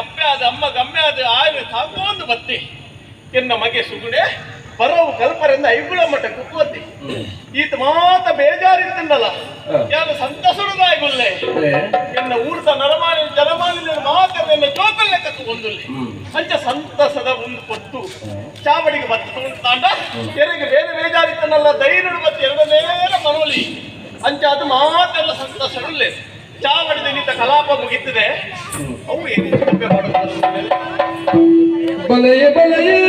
ಅಪ್ಪೆ ಆದ ಅಮ್ಮ ಗಮ್ಮೆ ಆದ ಆಯ್ವೆ ಸಾಕೊಂಡು ಬತ್ತೆ. ಎನ್ನ ಮಗೆ ಸುಗುಣೆ ಬರವು ಕಲ್ಪರಿಂದ ಐಗುಳ ಮಠ ಕುಕ್ಕುವತ್ತಿ ಈತ ಮಾತ ಬೇಜಾರಿತ್ತನ್ನಲ್ಲ, ಯಾರು ಸಂತಸುಡುದಾಯ್ಗುಲ್ಲೆ. ಎನ್ನ ಊರ್ದ ನರಮಾನಿ ಜನಮಾನಿ ಮಾತ್ರ ಎನ್ನ ಜೋಕಲ್ ಲೆಕ್ಕಕ್ಕೆ ಒಂದುಲ್ಲೆ. ಅಂಚ ಸಂತಸದ ಒಂದು ಕೊಟ್ಟು ಚಾವಡಿಗೆ ಬತ್ತು ತಗೊಂಡು ತಾಂಡ ಎರೆಗೆ ಬೇರೆ ಬೇಜಾರಿತ್ತನ್ನಲ್ಲ, ಧೈರ್ಯ ಬತ್ತು ಎರಡನೇ ಮನೋಲಿ. ಅಂಚ ಅದು ಮಾತೆಲ್ಲ ಸಂತಸಡುಲ್ಲೆ. ಚಾವಡಿದ ನಿಂತ ಕಲಾಪ ಮುಗಿತ್ತದೆ. ಅವು ಏನಿತ್ತು ಮಾಡೋದು? ಬಲೆಯ ಬಲೆಯೇ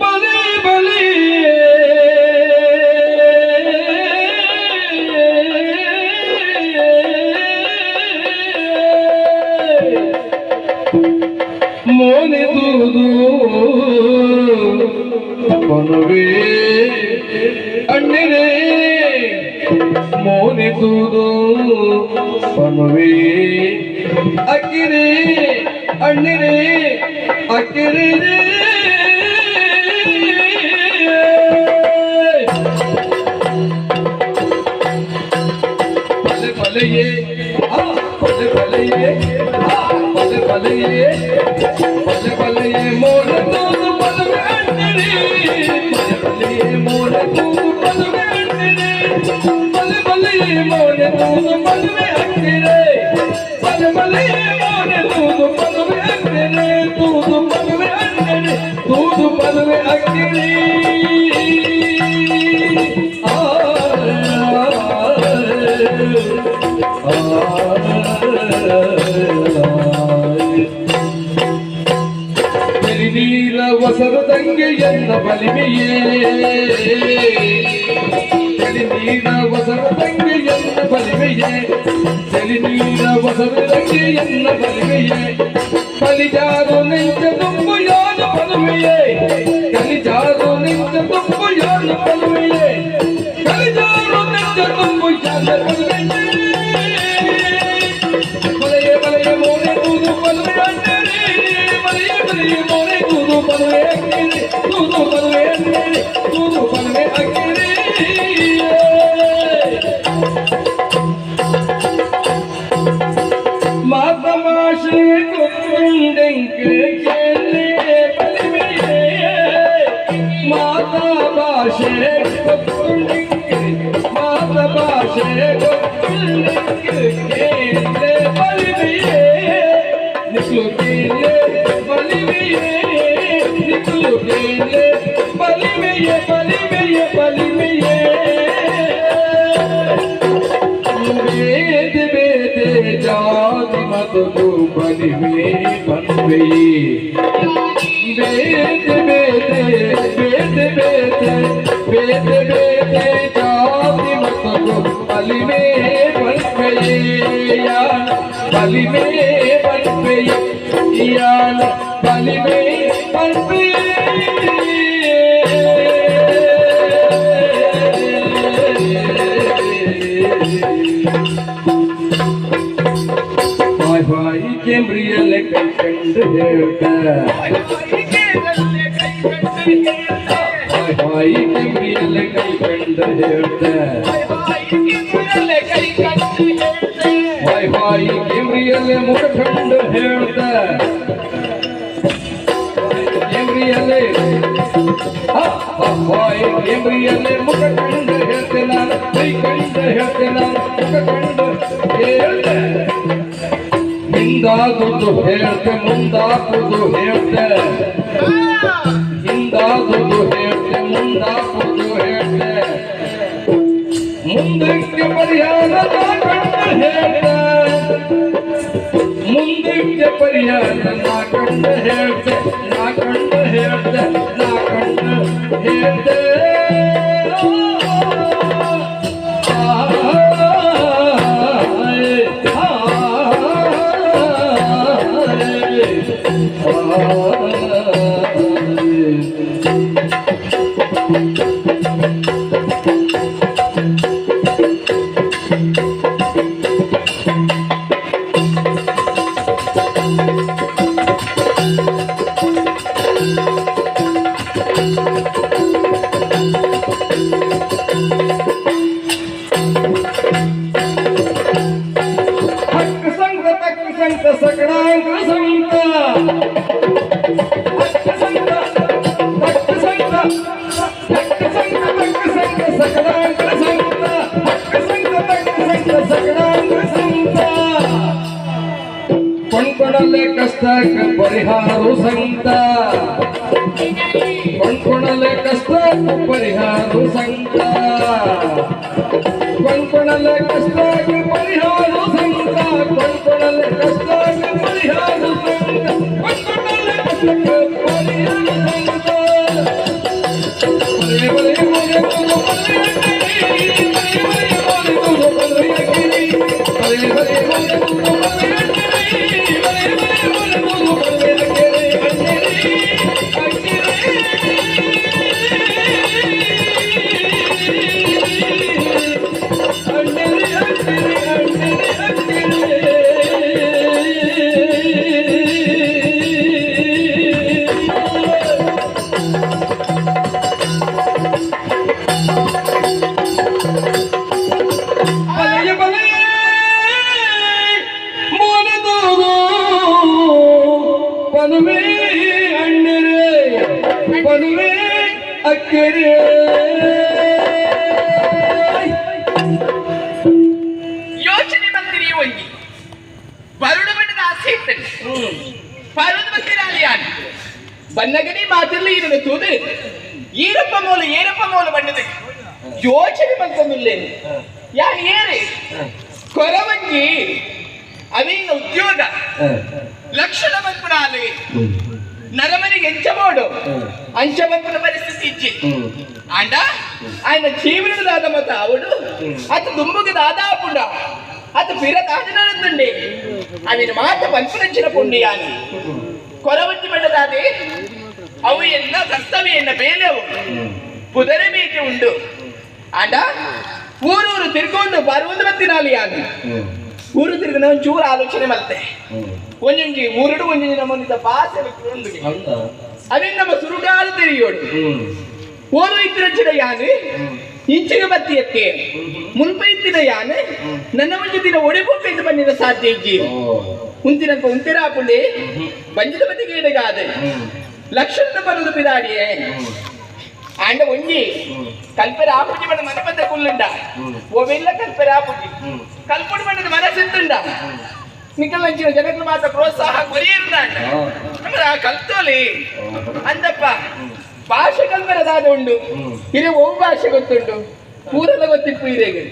ಬಲೆ ಬಲೆ ಮೋನೆ ದೂದು ಕೊನವೇ ಅಣ್ಣಿರೇ, ಮೋನೆ ದೂದು ಪನುವೆ ಅಕ್ಕಿರೇ ಅಣ್ಣಿರೇ ಅಕ್ಕಿರೇ. ಬಲೆ ಬಲೆಯೇ ಬಲೆ ಬಲೆಯೇ ಬಲೆ ಬಲೆಯೇ ಬಲೆ ಬಲೆಯೇ ಮೋನೆ ದೂದು ಪನುವೆ ಅಣ್ಣಿರೇ, ಬಲೆ ಬಲೆಯೇ ಮೋನೆ ದೂದು ಪನುವೆ ಅಣ್ಣಿರೇ, ಬಲೆ ಬಲೆಯೇ ಮೋನೆ ದೂದು ಪನುವೆ ಅಕ್ಕಿರೇ, ಬಲೆ ಬಲೆಯೇ ಮೋನೆ ದೂದು ಪನುವೆ ಅಕ್ಕಿರೇ, ದೂದು ಪನುವೆ ಅಣ್ಣಿರೇ, ದೂದು ಪನುವೆ ಅಕ್ಕಿರೇ. ಆ ನೀರ ವಸರದಂಗೆ ಎನ್ನ ಬಲಿಮೆಯೇ, ನೀರ ವಸರದಂಗೆ ಎನ್ನ ಬಲಿಮೆಯೇ, ನೀರ ವಸರದಂಗೆ ಎನ್ನ ಬಲಿಮೆಯೇ, ಕಲಿಜಾರು ನಿಂತ ತುಂಬು ಯಾನು ಬಲುವೆಯೇ, ಕಲಿಜಾರು ನಿಂತ ತುಂಬು ಯಾನು ಬಲುವೆಯೇ, ಕಲಿಜಾರು ನಿಂತ ತುಂಬು ಯಾನು ಬಲುವೆಯೇ. ಬಲೆಯೇ ಬಲೆಯೇ ಮೋನೆ ತೂದು ಬಲುವೆ ಅಣ್ಣರೇ, ಬಲೆಯೇ ಬಲೆಯೇ ಮೋನೆ ತೂದು ಬಲುವೆ ಅಕ್ಕಿರಿ, ತೂದು ಬಲುವೆ ಅಣ್ಣರೇ, ತೂದು ಬಲುವೆ ಅಕ್ಕಿರಿ. ಮಾತಮಾಷೆ ಗೊತ್ತುಂಡೆಂಕೆ ಕೇಳೆ ಬಲಿಮೆಯೇ, ಮಾತಾ ಭಾಷೆ ಗೊತ್ತುಂಡೆಂಕೆ, ಮಾತ ಭಾಷೆ ಗೊತ್ತುಂಡೆಂಕೆ ಕೇಳೆ ಬಲಿಮೆಯೇ, ನಿಕ್ಲು ಕೇಳೆ ಬಲಿಮೆಯೇ, ನಿಕ್ಲು ಕೇಳೆ ಬಲಿಮೆಯೇ ಬಲಿಮೆಯೇ ಬಲಿಮೆಯೇ. ಬೇದೆ ಬೇದೆ ಜಾತಿ ಮತದು ಬಲಿಮೆ ಬನ್ವೆಯೇ, ಬೇದೆ ಬೇದೆ ಬೇದೆ ಬೇದೆ ಬೇದೆ ಬೇದೆ ಜಾತಿ ಮತದು ಬಲಿಮೆ ಬನ್ವೆಯೇ, ಯಾನ ಬಲಿಮೆ ಬನ್ವೆಯೇ, ಯಾನ ಬಲಿಮೆ ಬನ್ವೆಯೇ. ಬಾಯ್ ಬಾಯಿ ಕೆಂಬ್ರಿಯಲ್ಲೇ ಕೈ ಕಂಡು ಹೇಳ್ತ, ಬಾಯ್ ಬಾಯಿ ಕೆಂಬ್ರಿಯಲ್ಲೇ ಕೈ ಕಂಡು ಹೇಳ್ತ, ಬಾಯ್ ಬಾಯಿ ಕೆಂಬ್ರಿಯಲ್ಲೇ ಮುಖ ಕಂಡು ಹೇಳ್ತ, ಕೆಂಬ್ರಿಯಲ್ಲೇ ಬಾಯಿ ಕೆಂಬ್ರಿಯಲ್ಲೇ ಮುಖ ಕಂಡು ಹೇಳ್ತೆ ನಾನು, ಕೈ ಕಂಡು ಹೇಳ್ತೆ ನಾನು, ಮುಖ ಕಂಡು ಹೇಳ್ತೆ. ಹಿಂದಾದುದು ಹೇಳ್ತೆ ಮುಂದಾಕುದು ಹೇಳ್ತೆ, ಹಿಂದಾದುದು ಹೇಳ್ತೆ ಮುಂದಾಕುದು ಹೇಳ್ತೆ, ಮುಂದಕ್ಕೆ ಪರಿಹಾರ ನಾ ಕಂಡು ಹೇಳ್ತೆ, ಮುಂದಕ್ಕೆ ಪರಿಹಾರ ನಾ ಕಂಡು ಹೇಳ್ತೆ, ನಾ ಕಂಡು ಹೇಳ್ತೆ, ನಾ ಕಂಡು ಹೇಳ್ತೆ. ಹಕ್ಕ ಸಂಘ ತಕ್ಕ ಸಂಘ ಸಕಲಾಂಗ ಸಂತ ಹಕ್ಕ ಸಂಘ ತಕ್ಕ ಸಂಘ ಸಕಲಾಂಗ ಸಂತ ಕೊಂಡ್ಕೊಡಲೆ ಕಷ್ಟಕ್ಕೆ ಪರಿಹಾರ ಸಂತ ಕೊಂಡ್ಕೊಡಲೆ ಕಷ್ಟಕ್ಕೆ ಪರಿಹಾರ ಸಂತ ಕೊಂಡ್ಕೊಡಲೆ ಕಷ್ಟಕ್ಕೆ ಪರಿಹಾರ ಸಂತ ಕೊಂಡ್ಕೊಡಲೆ ಕಷ್ಟಕ್ಕೆ ಪರಿಹಾರ ಸಂತ ಕೊಂಡ್ಕೊಡಲೆ ಕಷ್ಟಕ್ಕೆ ಪರಿಹಾರ ಸಂತ ಬಲೆ ಬಲೆ ಬಲೆ ಬಲೆ ಬಲೆ ಬಲೆ ಯೋಚನೆ ಬಂದಿರಿ ಒಂಜಿ ಬರುಡು ಬಣ್ಣದ ಆಸೆ ಇತ್ತಂడి ಪರುದು ಬಂದಿರಾಲಿಯಾನ ಬನ್ನಗಡಿ ಮಾತಿರ್ಲಿ ಇದನ್ನು ತೂದು ಈರಪ್ಪ ಮೂಲ ಏರಪ್ಪ ಮೂಲ ಬಣ್ಣದ ಯೋಚನೆ ಬಂತಂದಿಲ್ಲ ಯಾ ಏರಿ ಕೊರವಂಜಿ ಅವಿನ ಉದ್ಯೋಗ ಲಕ್ಷಣ ಬಂದ್ಬಿಡಾಲಿ ನರಮನಿಗೆ ಎಂಚಬೋಡು ಅಂಚ ಬಂಪುನ ಪರಿಸ್ಥಿತಿ ಇಜ್ಜಿ ಆಂಡ ఆయన జీవనుడు మత ఆవుడు అత దుమ్ముకు దాదాపుండ అత పిర దాదినండి అవి మాట పంపునించిన పుణ్యాన్ని కొరవంచి పడ్డదాది అవి ఎన్న కర్తవ్య ఎన్న ಬೇಲೆವು ಪುದರೆ ಬೇಕೆ ಉಂಡು ಆಂಡ ಊರೂರು ತಿರ್ಕೊಂಡು ಬರುವುದು ಬತ್ತಿನಾಲಿ ಯಾನು ಊರು ತಿರುಗಿನ ಒಂಚೂರು ಆಲೋಚನೆ ಮಲ್ತೆ ಒಂಜೊಂಜಿ ಊರುಡು ಒಂಜೊಂಜಿ ನಮ್ಮನಿದ್ದ ಭಾಷೆ ಉಂಡು ಅವಿನ ನಮ್ಮ ಸುರುಗಾಲು ತಿರಿಯೋಡು ಓರು ಇತ್ತಿನ ಯಾನು ಇಂಚಿನ ಬತ್ತಿ ಎತ್ತೆ ಮುಲ್ಪ ಇತ್ತಿನ ಯಾನು ನನ್ನ ಒಂಜಿ ದಿನ ಒಡೆಪೋಪೆಂದು ಬಂದಿನ ಸಾಧ್ಯ ಇಜ್ಜಿ ಉಂತಿನಂಕ ಉಂತಿರಾಪುಂಡಿ ಬಂಜಿದ ಬತ್ತಿಗೆ ಎಡಗಾದೆ ಲಕ್ಷಣ ಬರುದು ಪಿದಾಡಿಯೇ ಆಂಡ ಒಂಜಿ ಕಲ್ಪೆರ ಆಪುಜಿ ಬಣ್ಣ ಮನೆ ಬಂದ ಕುಲ್ಲುಂಡ ಒವೆಲ್ಲ ಕಲ್ಪೆರ ಆಪುಜಿ ಕಲ್ಪುಡು ಬಣ್ಣದ ಮನಸ್ಸಿತ್ತುಂಡ ನಿಕಲ್ ಜನಕ್ಕೆ ಮಾತ್ರ ಪ್ರೋತ್ಸಾಹ ಕೊರಿಯಿರುಂಡ ನಮ್ಮ ಕಲ್ತೋಲಿ ಅಂದಪ್ಪ ಭಾಷೆ ಕಲ್ಪೆರದಾದ ಉಂಡು ಇರೆ ಓ ಭಾಷೆ ಗೊತ್ತುಂಡು ಊರೆಲ್ಲ ಗೊತ್ತಿಪ್ಪು ಇರೆಗೆ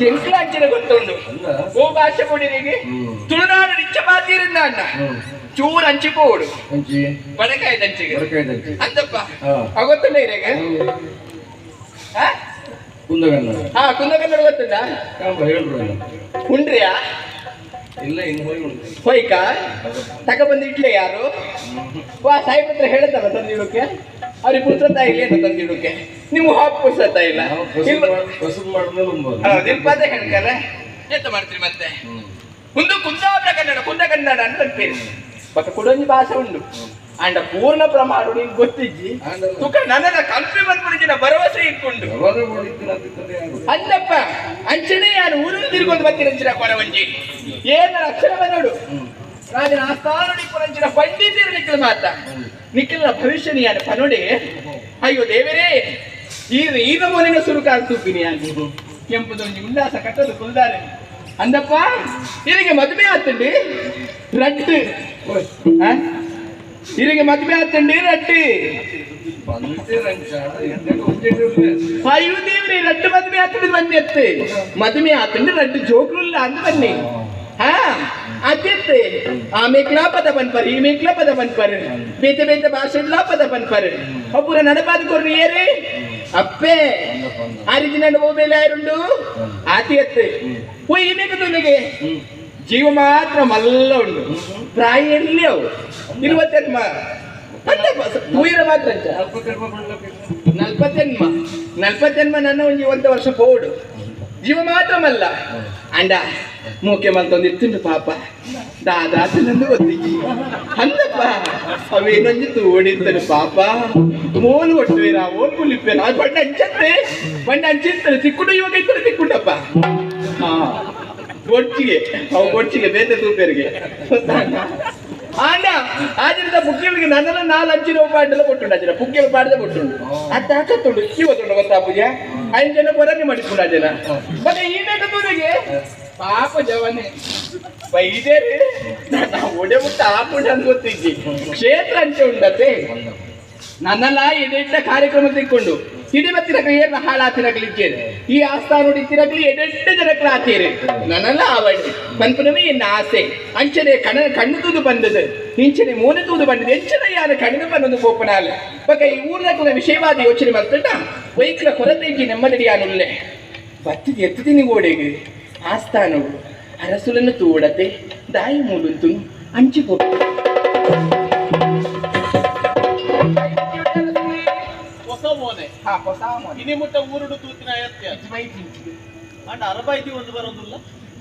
ಎಂಕ್ಲ ಅಂಚಿನ ಗೊತ್ತುಂಡು ಓ ಭಾಷೆ ಕೊಡಿರಿಗೆ ತುಳುನಾಡು ನಿಚ್ಚ ಮಾತಿರಿಂದ ಅಣ್ಣ ಚೂರು ಹಂಚಿಕೋಡು ಬಡಕಾಯಿ ದಂಚಿಗೆ ಅಂತಪ್ಪ ಗೊತ್ತುಂಡ ಇರೆಗೆ ಹಾ ಕುಂದಕನ್ನಡ ಗೊತ್ತುಂಡ ಉಂಡ್ರಿಯಾ ಇಲ್ಲ ಇನ್ನು ಹೋಗಿ ಉಂಟು ಹೋಯ್ಕ ತಕ ಬಂದು ಇಡ್ಲೆ ಯಾರು ವಾ ಸಾಹೇಬ್ ಹತ್ರ ಹೇಳ್ತಲ್ಲ ತಂದಿಡೋಕೆ ಅವ್ರಿಗೆ ಪುತ್ರತ ಇಲ್ಲ ಏನು ತಂದಿಡೋಕೆ ನಿಮ್ಗೆ ಹಾಪ್ ಪುಸ್ತಕ ಇಲ್ಲ ಹೌದು ಹೇಳ್ಕಲ್ಲ ಎಂತ ಮಾಡ್ತೀರಿ ಮತ್ತೆ ಒಂದು ಕುಂದಾಪುರ ಕನ್ನಡ ಕುಂದ ಕನ್ನಡ ಅಂತ ಅಂತೀರಿ ಬಟ್ ಕುಡೊಂಜಿ ಭಾಷೆ ಉಂಡು ಅಂಡ ಪೂರ್ಣ ಪ್ರಮಾಣ ನಿಂಗೆ ಗೊತ್ತಿಜ್ಜಿ ತುಕ ನನ್ನ ಕಲ್ಪಿ ಬಂದ್ಬಿಡಿಜಿನ ಭರವಸೆ ಇಟ್ಕೊಂಡು ಅಂದಪ್ಪ ಅಂಚನೆ ಯಾರು ಊರಲ್ಲಿ ತಿರ್ಕೊಂಡು ಬರ್ತೀರಂಚಿನ ಕೊರವಂಜಿ ಏನ ಅಕ್ಷರ ಬಂದೋಡು ರಾಜನ ಆಸ್ಥಾನ ನಿಕ್ಕುರಂಚಿನ ಪಂಡಿತರು ನಿಕ್ಕಲು ಮಾತ ನಿಖಿಲ್ನ ಭವಿಷ್ಯ ನೀ ಪನೋಡಿ ಅಯ್ಯೋ ದೇವರೇ ಈ ಈನ ಮೋನಿನ ಸುರುಕಾಗ್ ತೂಪಿನಿ ಯಾನು ಕೆಂಪುದೊಂಜಿ ಉಲ್ಲಾಸ ಕಟ್ಟದು ಕುಲ್ದಾರೆ ಅಂದಪ್ಪ ಇಲ್ಲಿಗೆ ಮದುವೆ ಆತಂಡಿ ರಡ್ಡು ಇಲ್ಲಿಗೆ ಮದುವೆ ಆತಂಡಿ ರಡ್ಡು ಅಯ್ಯೋ ದೇವ್ರಿ ರಡ್ಡು ಮದುವೆ ಆತಂಡಿ ಬನ್ನಿ ಅತ್ತೆ ಮದುವೆ ಆತಂಡಿ ರಡ್ಡು ಜೋಕ್ರುಲ್ಲ ಅಂದ್ ಬನ್ನಿ ಹಾ ಅದಿತ್ತೆ ಆಮೇಕ್ಲಾ ಪದ ಪನ್ಪರ್ ಈಮೇಕ್ಲಾ ಪದ ಪನ್ಪರ್ ಬೇತೆ ಬೇತೆ ಭಾಷೆಡ್ಲಾ ಪದ ಪನ್ಪರ್ ಒಬ್ಬರ ನಡಪಾದ ಕೊರ್ರಿ ಏರಿ ಅಪ್ಪೆ ಆರಿಜಿನ ಓಬೇಲೆ ಆರುಂಡು ಆತಿ ಅತ್ತೆ ಓ ಈಮೇಕ ತುನಿಗೆ ಜೀವ ಮಾತ್ರ ಮಲ್ಲ ಉಂಡು ಪ್ರಾಯ ಎಲ್ಲಿ ಅವು ಇರುವತ್ತೆನ್ಮ ಪೂಯಿರ ಮಾತ್ರ ನಲ್ಪತ್ತೆನ್ಮ ನಲ್ಪತ್ತೆನ್ಮ ನನ್ನ ಒಂಜಿ ಒಂದು ವರ್ಷ ಪೋಡು ಜೀವ ಮಾತ್ರ ಮಲ್ಲ ಅಂಡ ಮೂಕೆ ಮಲ್ತೊಂದು ಇತ್ತುಂಡು ಪಾಪ ದಾದಾ ತಿನ್ನಂದು ಗೊತ್ತಿಜ್ಜಿ ಅಂದಪ್ಪ ಅವೇನೊಂಜಿ ತೋಡಿತ್ತನು ಪಾಪ ಮೋಲು ಒಟ್ಟುವೇರಾ ಓಲ್ ಕುಲಿಪ್ಪೇನ ಅದು ಬಣ್ಣ ಅಂಚತ್ತೆ ಬಣ್ಣ ಅಂಚಿತ್ತನು ತಿಕ್ಕುಂಡು ಇವಾಗ ಇತ್ತನು ತಿಕ್ಕುಂಡಪ್ಪ ಹಾ ಗೊಡ್ಚಿಗೆ ಅವು ಗೊಡ್ಚಿಗೆ ಬೇತೆ ತೂಪೇರಿಗೆ ಆಂಡ ಆಜಿರದ ಪುಗ್ಗೆಲಿಗೆ ನನ್ನನ್ನು ನಾಲ್ ಅಂಚಿನ ಪಾಡ್ದಲ ಕೊಟ್ಟುಂಡು ಅಜ್ಜನ ಪುಗ್ಗೆಲು ಪಾಡ್ದ ಕೊಟ್ಟುಂಡು ಆ ತಾಕತ್ತುಂಡು ಇವತ್ತುಂಡು ಗೊತ್ತಾ ಪೂಜೆ ಐದು ಜನ ಕೊರನೆ ಮಾಡಿಕೊಂಡು ಅಜ್ಜನ ಮತ್ತೆ ಈ ಮೇಟ ದೂರಿಗೆ ಪಾಪ ಜವನೆ ಬೈದೇರಿ ಒಡೆ ಮುಟ್ಟ ಆಪುಂಡು ಅಂತ ಗೊತ್ತಿಜ್ಜಿ ಕ್ಷೇತ್ರ ಅಂಚೆ ಉಂಡತೆ ನನ್ನಲ್ಲ ಎಡೆಡ್ಡ ಕಾರ್ಯಕ್ರಮ ತಿಕ್ಕೊಂಡು ಹಿಡಿ ಬತ್ತಿರಕ ಏರ್ನ ಹಾಳಾತಿರಕಲಿಕ್ಕೇನೆ ಈ ಆಸ್ಥಾನ ಇತ್ತಿರಕಲಿ ಎಡೆಡ್ಡ ಜನಕ್ಲ ಆತೀರಿ ನನ್ನಲ್ಲ ಆವಡಿ ಪನ್ಪುನವೇ ಎನ್ನ ಆಸೆ ಅಂಚನೆ ಕಣ ಕಣ್ಣು ತೂದು ಬಂದது ಇಂಚನೆ ಮೋನೆ ತೂದು ಬಂದது ಎಂಚನೆ ಯಾರು ಕಣ್ಣು ಬಂದದು ಪೋಪನಾಲೆ ಬಕ ಈ ಊರ್ನಕುಲ ವಿಷಯವಾದ ಯೋಚನೆ ಮಾಡ್ತಂಡ ವೈಕ್ಲ ಕೊರತೆ ಇಜ್ಜಿ ನೆಮ್ಮದಿಯಾನುಲ್ಲೆ ಬತ್ತಿದ ಎತ್ತುದಿನಿ ಗೋಡೆಗೆ ಆಸ್ಥಾನವು ಅರಸುಲನ್ನು ತೂಡತೆ ದಾಯಿ ಮೂಲುಂತು ಅಂಚಿ ಪೋ ಹೊಸ ಮೋನೆ ಹಾ ಹೊಸ ಮೋನೆ ಇನಿ ಮುಟ್ಟ ಊರುಡು ತೂತಿನ ಎತ್ಯ ಅಂಡ ಅರಬೈದಿ ಒಂದು ಬರೋದಿಲ್ಲ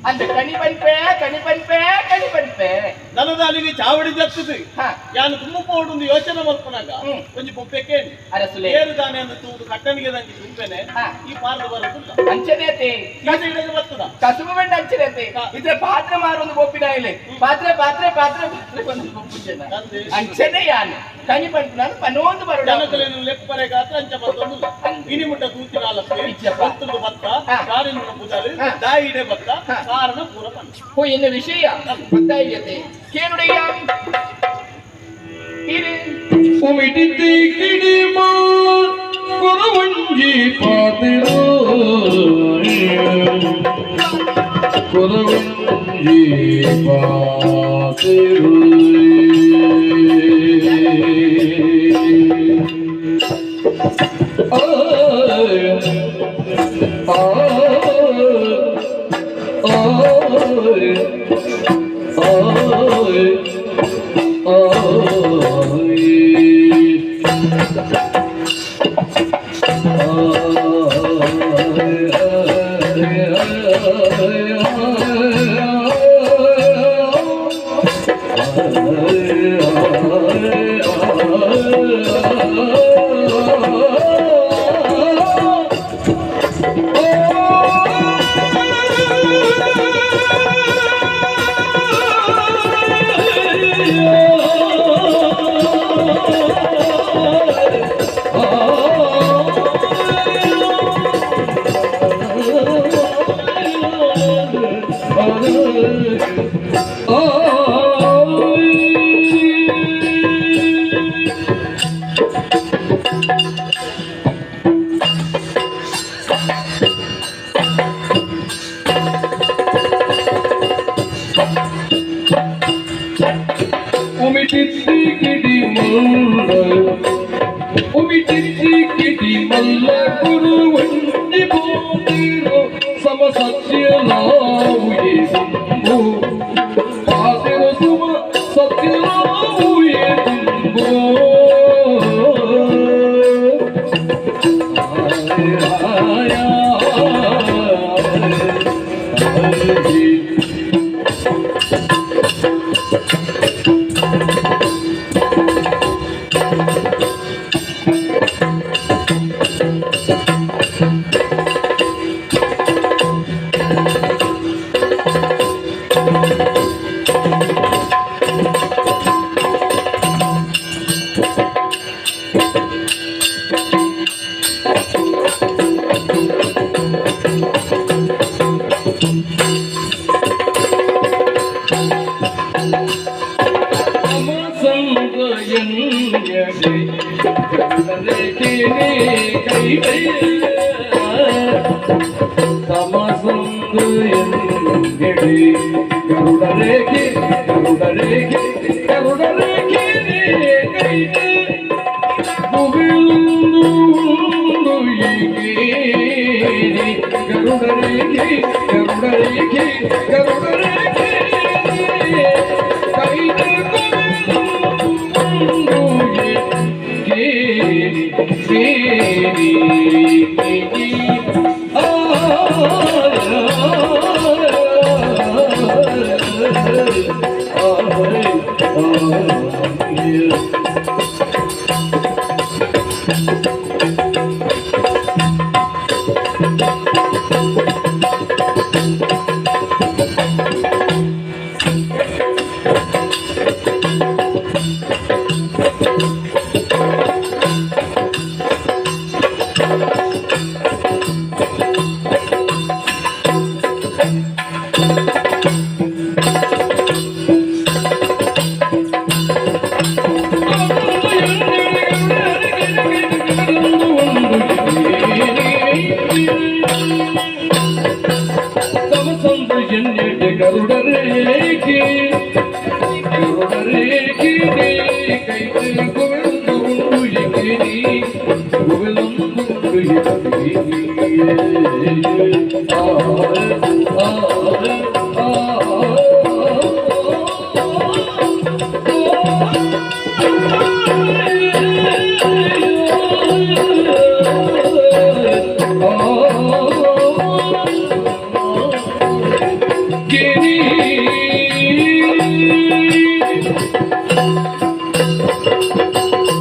ಅಂದ ಕಣಿ ಪನ್ಪೆ ಕಣಿ ಪನ್ಪೆ ಕಣಿ ಪನ್ಪೆ ನನದ ಅಲ್ಲಿಗೆ ಚಾವಡಿ ಜತ್ತದು ಹಾ ಯಾನು ತುಂಬ ಪೋಡುಂದು ಯೋಚನೆ ಮಲ್ಪನಾಗ ಹ್ಮ್. ಒಂಜಿ ಬೊಪ್ಪೆಕೆ ಅರಸುಲೆ ಏರು ದಾನೆ ಅಂದು ತೂದು ಕಟ್ಟಣಿಗೆ ದಂಚಿ ತುಂಬೆನೆ ಹಾ. ಈ ಪಾರ್ದ ಬರೋದಿಲ್ಲ ಅಂಚನೇತೆ ಈಸ ಇಡಗೆ ಬರ್ತದ ಕಸುಬು ಬೆಂಡ ಅಂಚನೇತೆ ಇದ್ರ ಪಾತ್ರೆ ಮಾರೊಂದು ಬೊಪ್ಪಿನ ಇಲ್ಲಿ ಪಾತ್ರೆ ಪಾತ್ರೆ ಪಾತ್ರೆ ಪಾತ್ರೆ ಬಂದು ಬೊಪ್ಪು ಜನ ಅಂದೆ. ಅಂಚನೆ ಯಾನು ಕಣಿ ಪನ್ಪು ನಾನು ಪನೋಂದು ಬರೋಡ ಜನಕಲೇನು ಲೆಪ್ಪರೆ ಗಾತ್ರ ಅಂಚ ಬರ್ತೊಂದಿಲ್ಲ ಇನಿ ಮುಟ್ಟ ತೂತಿನ ಅಲಪ್ಪೆ ಇಜ್ಜಪ್ಪ. ಬತ್ತುಂದು ಬತ್ತ ಹಾ. ಕಾರಿನ ಪುದಲು ಹಾ. ದಾಯಿಡೆ ಬತ್ತ ಹಾ. ಕಾರಣ ಪೂರ ಪಂಡ ಹೋ ಎನ್ನ ವಿಷಯ ಗೊತ್ತಾಯ್ಯತೆ ಕೇಳುಡಯ್ಯ ಇರು ಉಮಿಟಿದ್ದಿ ಕಿಡಿಮ ಕುರುವಂಜಿ ಪಾತಿರೋ ಕುರುವಂಜಿ ಪಾತಿರೋ ಮಲ್ಲ ಗುರುವಂಜಿ ಬೋದಿರೋ ಸಮ ಸತ್ಯಲಾವುಯೇ ತುಂಬು ಪಾತಿರೋ ಸುಮ ಸತ್ಯಲಾವುಯೇ ತುಂಬು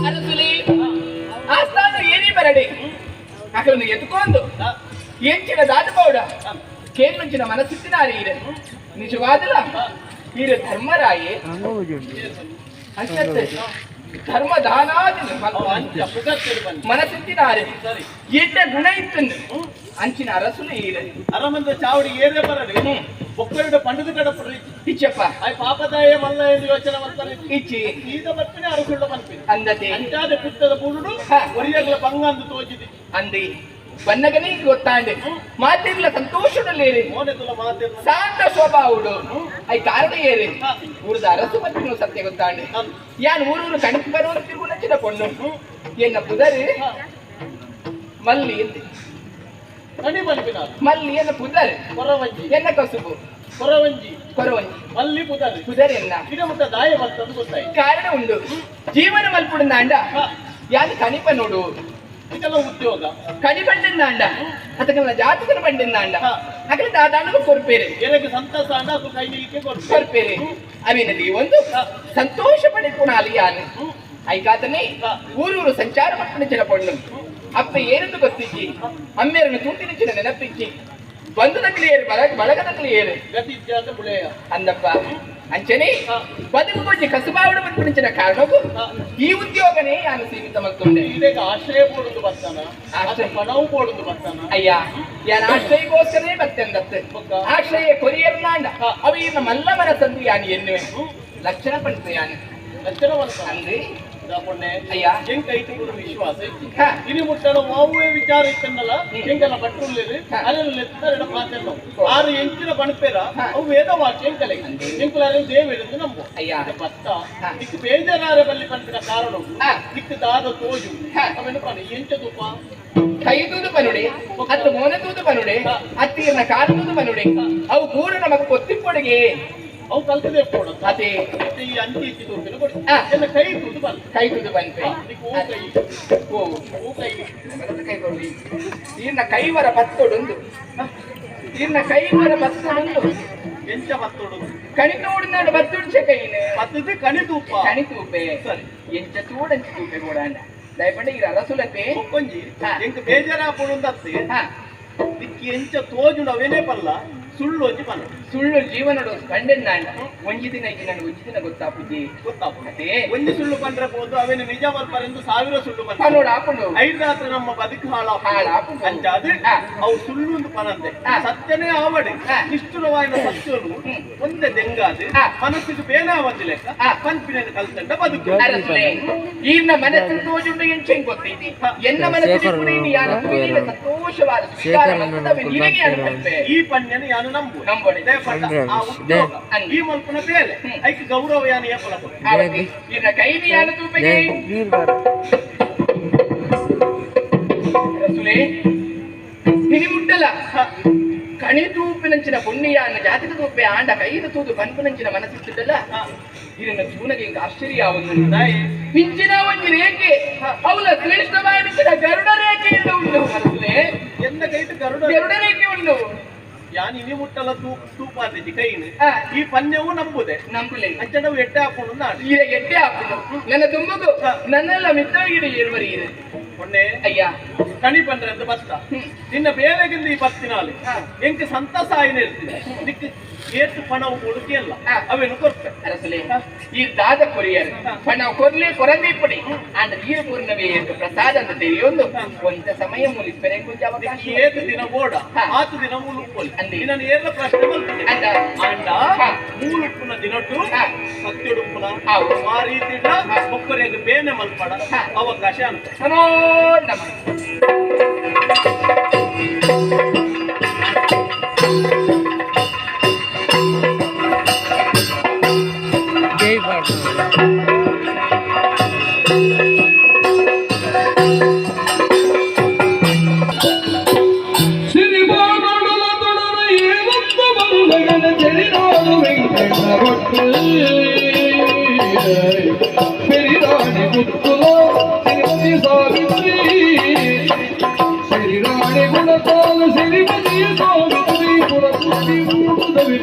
ಅರಸುಲಿ ಆಸ್ಥಾನ ಏನೇ ಬರಡಿ ಅಕಲನ್ನು ಎತ್ಕೊಂಡು ಎಂಚಿನ ದಾಟಬೌಡ ಕೇಂದ್ರಂಚಿನ ಮನಸ್ಸಿತ್ತಿನಾರಿ ಈರೆ ನಿಜವಾದಲ ಈರೆ ಧರ್ಮರಾಯೇ ಅಷ್ಟೇ ಧರ್ಮ ದಾನಾದಿ ಮನಸ್ಸಿತ್ತಿನಾರೆ ಸರಿ. ಎಡ್ಡ ಗುಣ ಇತ್ತು ಅಂಚಿನ ಅರಸುಲು ಈರೆ. ಅರಮಂದ ಚಾವಡಿ ಏರೇ ಬರಡಿ ಒಕ್ಕಲಿಡ ಪಂಡದ ಕಡಪಡ್ರಿ. ಇಚ್ಚಪ್ಪ. ಆಯ್ ಪಾಪದಾಯ ಮಲ್ಲ ಎಂದು ಯೋಚನೆ ಮಾಡ್ತಾರೆ. ಇಚ್ಚಿ. ಸೀದ ಬರ್ತೀನಿ ಅರಸುಳ್ಳ ಪನ್ಪಿನಿ. ಅಂದತೆ. ಅಂಚಾದ ಪಿತ್ತದ ಬೂಡುಡು ಒರಿಯಗ್ಲ ಬಂಗಂದು ತೋಜಿದಿ. ಅಂದಿ ಬನ್ನಗನೇ ಗೊತ್ತಾಂಡೆ ಮಾತಿರ್ಲ ಸಂತೋಷದಲ್ಲೇರಿ. ಮೋನೆದುಲ ಮಾತೆ. ಶಾಂತ ಸ್ವಭಾವುಡು I ಕಾರಣ ಏರಿ ಊರದ ಅರಸು ಮತ್ತು ಸತ್ಯ ಗೊತ್ತಾಂಡೆ. ಯಾನ್ ಊರೂರು ಕಣಕ್ ಬರೋರು ತಿರುಗುನಚ್ಚಿನ ಪೊಣ್ಣು ಎನ್ನ ಪುದರಿ ಮಲ್ಲಿ ಎಂದೆ. ಕಣಿ ಪನ್ಪಿನ. ಮಲ್ಲಿ ಎನ್ನ ಪುದರ್. ಕೊರವಂಜಿ. ಎನ್ನ ಕಸುಬು. ಕೊರವಂಜಿ. ಕೊರವಂಜಿ. ಮಲ್ಲಿ ಪುದರ್. ಪುದರ್ ಎನ್ನ. ಗಿಡಮುಟ್ಟ ದಾಯ ಬರ್ತದೆ ಗೊತ್ತಾಯ್ತು. ಕಾರಣ ಉಂಡು ಜೀವನ ಮಲ್ಪುಡುಂದಾಂಡ ಯಾನ್ ಕಣಿಪ ನೋಡು. ಇದೆಲ್ಲ ಉದ್ಯೋಗ. ಕಣಿ ಬಂಡಿಂದಾಂಡ ಅತಕನ ಜಾತಕನ ಬಂಡಿಂದಾಂಡ ಅಕಲ ದಾದಾಂಡ ಕೊರ್ಪೇರೆ. ಏನಕ್ಕೆ ಸಂತಸ ಅಂಡ ಅದು ಕೈ ನಿಲ್ಲಿಕ್ಕೆ ಕೊರ್ಪೇರೆ. ಕೊರ್ಪೇರೆ ಅವಿನದಿ ಒಂದು ಸಂತೋಷ ಪಡೆಪುಣಾಲಿ ಯಾನು ಐಕಾತನೇ ಊರೂರು ಸಂಚಾರ ಮಕ್ಕಳಿನ ಪೊಣ್ಣು ಅಪ್ಪ ಏನೆಂದು ಗೊತ್ತಿಜ್ಜಿ ಅಮ್ಮೇರನ್ನು ತೂತಿನಿಚ್ಚಿನ ನೆನಪಿಜ್ಜಿ ಬಂಧುದಕ್ಲಿ ಏರು ಬಳಗದಕ್ಲಿ ಏರು. ಗತಿ ಇತ್ಯಾದ ಬುಳೆಯ. ಅಂದಪ್ಪ ಅಂಚನೆ ಬದುಕು ಕೊಂಚ ಕಸುಬಾವಡ ಬಂದ್ಬಿಡಿచిన ಕಾರಣಕ್ಕೂ ಈ ಉದ್ಯೋಗನೇ ನಾನು ಸೀಮಿತ ಮಲ್ತೊಂಡೆ. ಇದಕ್ಕೆ ಆಶ್ರಯ ಬೋಡುದು ಬರ್ತಾನ. ಆಶ್ರಯ. ಪಣವು ಬೋಡುದು ಬರ್ತಾನ. ಅಯ್ಯ ಯಾನ್ ಆಶ್ರಯಕ್ಕೋಸ್ಕರನೇ ಬತ್ತೆಂದತ್ತೆ ಆಶ್ರಯ ಕೊರಿಯರ್ನಾಂಡ ಅವ ಇನ್ನ ಮಲ್ಲ ಮನಸ್ಸಂದು ಯಾನ್ ಎನ್ನುವೆ ಲಕ್ಷಣ ಪಂಡಿತ ಯಾನ್. ಲಕ್ಷಣ ಬರ್ತಾನ. ಅಂದ್ರಿ. ಪೊಣ್ಣೆ. ಅಯ್ಯ. ಎಂಕ ಐತೆ ಗುರು ವಿಶ್ವಾಸ ಇಜ್ಜಿ. ಇನಿ ಮುಟ್ಟಣ ವಾವುವೇ ವಿಚಾರ ಇತ್ತನ್ನಲ್ಲ ಎಂಕಲ್ಲ ಭಟ್ರುಲ್ಲೇರು ಅಲ್ಲೆಲ್ಲ ಲೆತ್ತಾರೆ ಮಾತೆಲ್ಲ ಆರು ಎಂಚಿನ ಬಣಪೇರ ಅವು ವೇದ ವಾಕ್ಯ ಎಂಕಲೆ ಎಂಕಲಾರೆ ದೇವೇರೆಂದು ನಂಬು. ಅಯ್ಯ. ಭತ್ತ ನಿಕ್ ಬೇಜಾರಾರೆ ಬಲ್ಲಿ ಪನ್ಪಿನ ಕಾರಣ ನಿಕ್ ದಾದ ತೋಜು ಅವೆಲ್ಲ ಪಣ ಎಂಚ ತೂಪ. ಕೈ ತೂದು ಪನುಡೆ ಅತ್ತು ಮೋನ ತೂದು ಪನುಡೆ ಅತ್ತೀರ್ನ ಕಾಲು ತೂದು ಪನುಡೆ ಅವು ಪೂರ ನಮಗ್ ಕೊತ್ತಿಪ್ಪೊಡುಗೆ. ಅವು ಕಲ್ತದೆ ಕೊಡು. ಅದೇ. ಈ ಅಂಚಿ ಇಚ್ಚಿ ತೂಪಿನ ಕೊಡು. ಎಲ್ಲ ಕೈ ತೂದು ಬನ್. ಕೈ ತೂದು ಬನ್ಪೆ. ಓ ಕೈ. ಓ. ಓ ಕೈ. ಕೈ ಕೊಡಿ. ಈರ್ನ ಕೈವರ ಬತ್ತೊಡೊಂದು. ಈರ್ನ ಕೈವರ ಬತ್ತೊಡೊಂದು. ಎಂಚ ಬತ್ತೊಡು. ಕಣಿತೋಡಿನಾಡು ಬತ್ತೊಡಿಚೆ ಕೈನ. ಬತ್ತದೆ ಕಣಿ ತೂಪ. ಕಣಿ ತೂಪೆ. ಸರಿ. ಎಂಚ ತೂಡಂಚ ತೂಪೆ ಕೊಡಾಂಡ. ದಯಪಂಡ ಈರ ಅರಸುಲತೆ. ಒಕ್ಕೊಂಜಿ. ಎಂಕ ಬೇಜಾರಾಪುಡುಂದತ್ತೆ. ದಿಕ್ಕಿ ಎಂಚ ತೋಜುಂಡು ಅವೇನೇ ಪಲ್ಲ ಸುಳ್ಳು ಒಂಜಿ ಪಲ್ಲ. ಸುಳ್ಳು ಜೀವನಡು ಕಂಡೆನ್ನಾಂಡ ಒಂಜಿ ದಿನ ಇಜ್ಜಿ ನಾನು ಒಂಜಿ ದಿನ ಗೊತ್ತಾಪುಜಿ. ಗೊತ್ತಾಪು. ಅದೇ. ಒಂಜಿ ಸುಳ್ಳು ಪಂಡ್ರೆ ಪೋದು ಅವೇನು ನಿಜ ಬರ್ಪಾರೆಂದು ಸಾವಿರ ಸುಳ್ಳು ಪಂಡ. ಪನೋಡು ಆಪುಂಡು. ಐದು ರಾತ್ರಿ ನಮ್ಮ ಬದುಕು ಹಾಳಾಪುಂಡು. ಹಾಳಾಪುಂಡು. ಅಂಚಾದ್ ಅವು ಸುಳ್ಳು ಒಂದು ಪನಂದೆ. ಸತ್ಯನೇ ಆವಡೆ. ನಿಷ್ಠುರವಾಯಿನ ಸತ್ಯನು ಒಂದೇ ದೆಂಗಾದ್ ಮನಸ್ಸಿಗೆ ಬೇನಾವಂದಿ ಲೆಕ್ಕ ಪನ್ಪಿನ ಕಲ್ತಂಡ ಬದುಕು. ಅರಸುಲೇ ಈರ್ನ ಮನಸ್ಸು ತೋಜುಂಡು ಎಂಚೆಂಗ್ ಗೊತ್ತೈತಿ ಎನ್ನ ಮನಸ್ಸು ಯಾನ ತೂಯಿನ ಸಂತೋಷವಾದ ಸ್ವೀಕಾರ ಮಲ್ಪುದವೆ ನಿನಗೆ ಯಾನು ಕಲ್ಪೆ. ಈ ಪಣ್ಯನ ಯಾನು ನಂಬು. ನಂಬೋಡೆ. ದಯಪಟ್ಟ ಆ ಉದ್ಯೋಗ ಈ ಮಲ್ಪುನ ಬೇಲೆ ಐಕ್ ಗೌರವ ಯಾನು ಏಪಲ ಕೊಡು. ಆವತಿ ಈರ್ನ ಕೈನಿ ಯಾನು ತೂಪೆಗೆ. ಅರಸುಲೇ ನಿನಿ ಮುಟ್ಟಲ ಕಣಿ ತೂಪಿನಂಚಿನ ಪುಣ್ಯಾನ ಜಾತಕ ತೂಪೆ ಆಂಡ ಕೈದ ತೂದು ಪನ್ಪುನಂಚಿನ ಮನಸ್ಸಿತ್ತಲ್ಲ ಇದನ್ನ ಜೂನಗೆ ಇಂಕ ಆಶ್ಚರ್ಯ ಆವೊಂದು. ಇಂಚಿನ ಒಂಜಿ ರೇಖೆ ಅವಳ ಶ್ರೇಷ್ಠವಾದ ಗರುಡ ರೇಖೆ ಇಂದ ಉಂಡು ಅರಸುಲೇ. ಎನ್ನ ಕೈಟ್ ಗರುಡ ಗರುಡ ರೇಖೆ ಉಂಡು. ಯಾನ್ ಇನಿ ಮುಟ್ಟಲ ತೂಪಾದಿಜಿ ಕೈನ್ ಈ ಪನ್ಯವು ನಂಬುದೆ. ನಂಬುಲೆ. ಅಂಚನವು ಎಟ್ಟೆ ಹಾಕೊಂಡು ನಾಡು. ಈರ ಎಟ್ಟೆ ಹಾಕೊಂಡು ನನ್ನ ತುಂಬುಗು ನನ್ನೆಲ್ಲ ಮಿತ್ತೋಗಿದೆ ಏರುವರಿ ಇದೆ. ಮೊನ್ನೆ ಅಯ್ಯ ಕಣಿ ಪಂಡ್ರೆ ಬತ್ತ ನಿನ್ನ ಬೇಲೆಗಿಂದ ಈ ಬತ್ತಿನಾಲೆ ಎಂಕ್ ಸಂತಸ ಆಯ್ನ ಇರ್ತೀನಿ ನಿಕ್ ಏತು ಪಣವು ಕೊಡುಕೆ ಅಲ್ಲ ಅವೇನು ಕೊರ್ಪೆ. ಅರಸುಲೆ ಈ ದಾದ ಕೊರಿಯರ್ ಪಣ ಕೊರ್ಲೆ ಕೊರಂದೆ ಇಪ್ಪಡಿ ಅಂಡ ನೀರು ಪೂರ್ಣವೇ ಎಂದು ಪ್ರಸಾದ ಅಂತ ತಿಳಿಯೊಂದು ಒಂದ ಸಮಯ ಮೂಲಿ ಪೆರೆ ಕೊಂಚ ಅವಕಾಶ. ಏತು ದಿನ ಓಡ ಆತು ದಿನ ಮೂಲುಪ್ಪೊಲಿ ನಿನ್ನ ಏರ್ಲ ಪ್ರಶ್ನೆ ಮಲ್ಪುಜೆ. ಆಂಡ ಮೂಲುಪ್ಪುನ ದಿನಟ್ಟು ಸತ್ಯಡುಪ್ಪುನ ಆ ರೀತಿಡ ಒಕ್ಕರಿಗೆ ಬೇನೆ ಮಲ್ಪಡ ಅವಕಾಶ ಅಂತ. ನಮೋ ನಮಃ. ಜೈ. ಸುತ್ತುಲೋ ಸಿರಿಮತಿ ಸಾವಿತ್ರಿ ಸಿರಿರಾಣಿ ಗುಣತಾಲ ಸಿರಿಮತಿ ಸಾವಿತ್ರಿ ಪುರಪುಟ್ಟಿ ಊಟದವಿ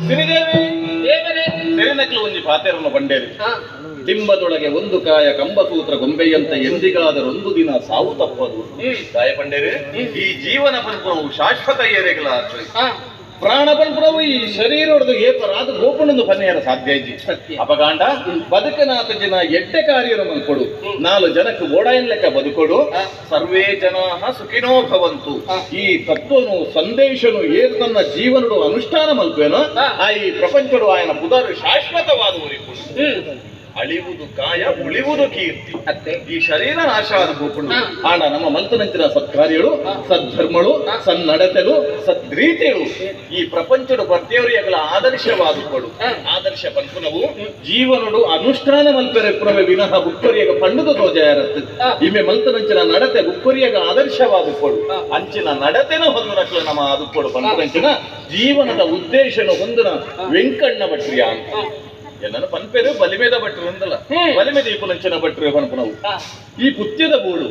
ಸಿರಿದೇವಿ ಸಿರಿನಕ್ಲು ಒಂಜಿ ಪಾತೆರನ್ನು ಬಂಡೇರಿ ಡಿಂಬದೊಳಗೆ ಒಂದು ಕಾಯ ಕಂಬಸೂತ್ರ ಗೊಂಬೆಯಂತೆ ಎಂದಿಗಾದರೊಂದು ದಿನ ಸಾವು ತಪ್ಪದು. ಕಾಯ ಪಂಡೇರಿ ಈ ಜೀವನ ಪನ್ಪುನವು ಶಾಶ್ವತ ಏರೆಗಳ ಪ್ರಾಣ ಪನ್ಪುನವು ಈ ಶರೀರೊಡದು ಏಪರಾದ ಗೋಪುಣಂದು ಪನ್ನೆಯರ ಸಾಧ್ಯ ಇಜ್ಜಿ. ಅಪಗಾಂಡ ಬದುಕನಾಥ ಜನ ಎಡ್ಡೆ ಕಾರ್ಯನು ಮನ್ಕೊಡು, ನಾಲು ಜನಕ್ಕೆ ಓಡಾಯನ್ ಲೆಕ್ಕ ಬದುಕೊಡು, ಸರ್ವೇ ಜನಾಃ ಸುಖಿನೋ ಭವಂತು. ಈ ತತ್ವನು ಸಂದೇಶನು ಏರ್ ತನ್ನ ಜೀವನಡು ಅನುಷ್ಠಾನ ಮಲ್ಪೇನೋ ಆ ಈ ಪ್ರಪಂಚಡು ಆಯನ ಪುದಾರು ಶಾಶ್ವತವಾದ ಊರಿಕೊಂಡು ಅಳಿವುದು ಕಾಯ ಉಳಿವುದು ಕೀರ್ತಿ. ಈ ಶರೀರ ನಾಶ ಆದ ಗೋಪುಣು ಆಣ ನಮ್ಮ ಮಲ್ತನಂಚಿನ ಸತ್ಕಾರ್ಯಗಳು ಸದ್ಧರ್ಮಳು ಸನ್ನಡತೆಲು ಸದ್ರೀತಿಗಳು ಈ ಪ್ರಪಂಚಡು ಪ್ರತಿಯವರಿಗಳ ಆದರ್ಶವಾದುಕೊಡು. ಆದರ್ಶ ಪನ್ಪುನವು ಜೀವನಡು ಅನುಷ್ಠಾನ ಮಲ್ಪೆರೆ ಪ್ರವೆ ವಿನಃ ಬುಕ್ಕೊರಿಯಗ ಪಂಡುದು ತೋಜಾರತ್ತು. ಇಮೆ ಮಲ್ತನಂಚಿನ ನಡತೆ ಬುಕ್ಕೊರಿಯಗ ಆದರ್ಶವಾದುಕೊಡು. ಅಂಚಿನ ನಡತೆನ ಹೊಂದುನಕ್ಲು ನಮ್ಮ ಆದುಕೊಡು ಪನ್ಪುನಂಚಿನ ಜೀವನದ ಉದ್ದೇಶನು ಹೊಂದಿನ ವೆಂಕಣ್ಣ ಭಟ್ರಿಯ ಅಂತ ಎಲ್ಲನು ಪನ್ಪೆರು ಬಲಿಮೇದ ಭಟ್ರು ಅಂದಲ್ಲ, ಬಲಿಮೆ ದೀಪುಲಂಚಿನ ಭಟ್ರು ಪನ್ಪುನವು. ಈ ಪುತ್ಯದ ಬೂಡು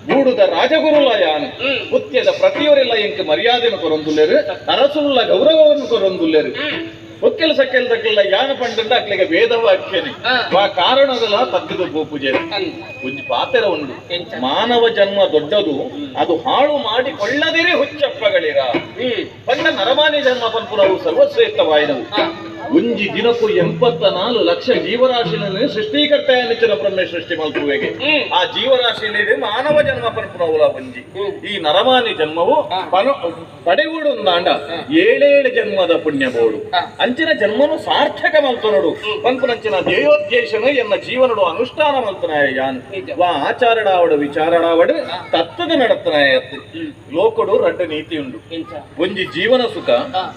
ಬೂಡುದ ರಾಜಗುರುಲ ಯಾನು ಪುತ್ಯದ ಪ್ರತಿಯವರೆಲ್ಲ ಎಂಕ ಮರ್ಯಾದೆಯನ್ನು ಕೊರೊಂದುಲ್ಲೇರು, ಅರಸುಲ್ಲ ಗೌರವವನ್ನು ಕೊರೊಂದುಲ್ಲೇರು. ಒಕ್ಕೆಲ ಸಕ್ಕೆಲ್ದಕ್ಕೆಲ್ಲ ಯಾನ ಪಂಡಂದ ಅಕ್ಲಿಗೆ ವೇದವಾಕ್ಯನೆ ಆ ಕಾರಣದಲ್ಲ ತಗ್ಗದ ಗೋಪೂಜೆ ಒಂಜಿ ಪಾತೆರ ಉಂಡು. ಮಾನವ ಜನ್ಮ ದೊಡ್ಡದು, ಅದು ಹಾಳು ಮಾಡಿಕೊಳ್ಳದಿರಿ ಹುಚ್ಚಪ್ಪಗಳಿರ. ಪಂಡ ನರಮಾನಿ ಜನ್ಮ ಪನ್ಪುನವು ಸರ್ವಶ್ರೇಷ್ಠವಾಯಿನವು. ಒಂಜಿ ದಿನಕ್ಕೂ 84 ಲಕ್ಷ ಜೀವರಾಶಿಗಳನ್ನು ಸೃಷ್ಟಿಕರ್ತ ನೆಚ್ಚಿನ ಬ್ರಹ್ಮೆ ಸೃಷ್ಟಿ ಮಲ್ಪುವೆಗೆ. ಆ ಜೀವರಾಶಿಯಲ್ಲಿ ಮಾನವ ಜನ್ಮ ಪನ್ಪುನವುಲ ಒಂಜಿ. ಈ ನರಮಾನಿ ಜನ್ಮವು ಪಡೆಗೂಡು ಅಂದಾಂಡ 7 ಜನ್ಮದ ಪುಣ್ಯ ಬೋಡು. ಅಂಚಿನ ಜನ್ಮನು ಸಾರ್ಥಕ ಮಲ್ತನಡು ಪನ್ಪುನಂಚಿನ ಧ್ಯೇಯೋದ್ದೇಶನು ಎನ್ನ ಜೀವನಡು ಅನುಷ್ಠಾನ ಮಲ್ತನಾಯ ಯಾನ್ ವಾ ಆಚಾರಡಾವಡು ವಿಚಾರಡಾವಡು ತತ್ವದ ನಡತನಾಯ. ಲೋಕಡು ರಡ್ಡ ನೀತಿ ಉಂಡು, ಒಂಜಿ ಜೀವನ ಸುಖ,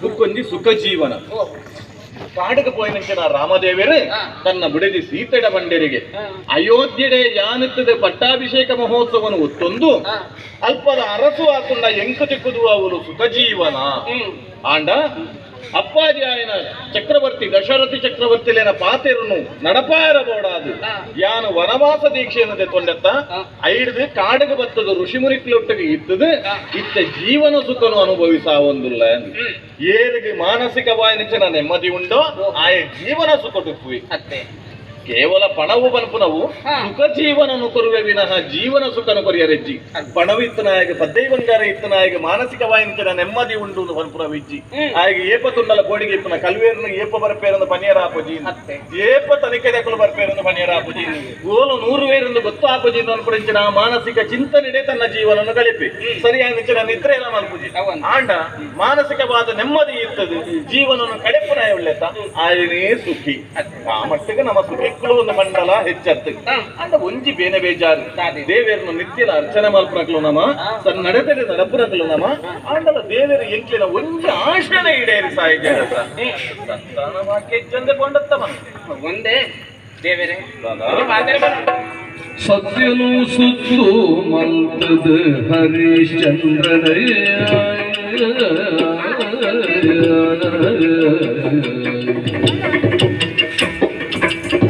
ಬುಕ್ಕೊಂಜಿ ಸುಖ ಜೀವನ. ಕಾಡಕ್ಕೆ ಪೋಯಿನಂಚಿನ ರಾಮದೇವರು ತನ್ನ ಬುಡದಿ ಸೀತೆಡ ಬಂಡರಿಗೆ ಅಯೋಧ್ಯೆಡೆ ಯಾನಿತ್ತದೆ ಪಟ್ಟಾಭಿಷೇಕ ಮಹೋತ್ಸವನು ಒತ್ತೊಂದು ಅಲ್ಪದ ಅರಸು ಆತುಂಡ ಎಂಕು ತಿಕ್ಕುದು ಅವರು ಸುಖ ಜೀವನ. ಆಂಡ ಅಪ್ಪಾಜಿ ಆಯನ ಚಕ್ರವರ್ತಿ ದಶರಥಿ ಚಕ್ರವರ್ತಿಲೇನ ಪಾತೆರನು ನಡಪಾಯರಬೋಡಾದು ಯಾನು ವನವಾಸ ದೀಕ್ಷೆಯನ್ನು ತೊಂಡೆತ್ತ ಐಡ್ದು ಕಾಡಗೆ ಬತ್ತದು ಋಷಿಮುನಿಕ್ಲೊಟ್ಟಿಗೆ ಇತ್ತದು ಇತ್ತ ಜೀವನ ಸುಖನು ಅನುಭವಿಸ ಒಂದುಲ್ಲ. ಏರಿಗೆ ಮಾನಸಿಕವಾಯಿನ ನೆಮ್ಮದಿ ಉಂಡೋ ಆಯ ಜೀವನ ಸುಖ ಟುಪ್ಪುವಿ. ಕೇವಲ ಪಣವು ಬನ್ಪುನವು ಸುಖ ಜೀವನನು ಕೊರುವೆ ವಿನಃ ಜೀವನ ಸುಖನು ಕೊರಿಯರೆಜ್ಜಿ. ಪಣವು ಇತ್ತನಾಯಗ ಪದ್ದೈ ಬಂಗಾರ ಇತ್ತನಾಯಗ ಮಾನಸಿಕವಾಯಿನ ನೆಮ್ಮದಿ ಉಂಡು ಬನ್ಪುನವಿಜ್ಜಿ. ಆಯಗ ಏಪ ತುಂಡಲ ಕೋಡಿಗೆ ಇಪ್ಪನ ಕಲ್ವೇರನು ಏಪ ಬರ್ಪೇರಂದು ಪನಿಯರ ಆಪುಜಿ, ಏಪ ತನಿಖೆ ದಕ್ಕಲು ಬರ್ಪೇರಂದು ಪನಿಯರ ಆಪುಜಿ, ಗೋಲು 100 ವೇರಂದು ಗೊತ್ತು ಆಪುಜಿ ಅನ್ಪುಡಿಂಚಿನ ಮಾನಸಿಕ ಚಿಂತನೆಡೆ ತನ್ನ ಜೀವನನ್ನು ಕಳಿಪಿ ಸರಿಯಾದ ನಿದ್ರೆ ಮಲ್ಪುಜಿ. ಆಂಡ ಮಾನಸಿಕವಾದ ನೆಮ್ಮದಿ ಇರ್ತದೆ ಜೀವನನ್ನು ಕಡೆಪುನಾಯ ಒಳ್ಳೆತ ಆಯನೇ ಸುಖಿ. ಆ ಮಟ್ಟಿಗೆ ನಮ್ಮ ಸುಖಿ ಒಂದು ಮಂಡಲ ಹೆಚ್ಚತ್ತು ಅಂಡ ಒಂಜಿ ಬೇನೆ ಬೇಜಾರು ದೇವೇರನ್ನು ನಿತ್ಯದ ಅರ್ಚನೆ ಮಲ್ಪುನಕ್ಲು ನಮ ತನ್ನ ನಡೆತಡೆ ನಡಪುನಕ್ಲು ನಮ ಆಂಡಲ ದೇವೇರು ಎಂಕ್ಲಿನ ಒಂಜಿ ಆಶೆನೆ ಈಡೇರಿ ಸಾಯಿಜ ಸಂತಾನ ವಾಕ್ಯ ಹೆಚ್ಚಂದೆ ಕೊಂಡತ್ತಮ ಒಂದೇ ದೇವೇರೆ ಸತ್ಯನು ಸುತ್ತು ಮಲ್ತದ ಹರಿಶ್ಚಂದ್ರನ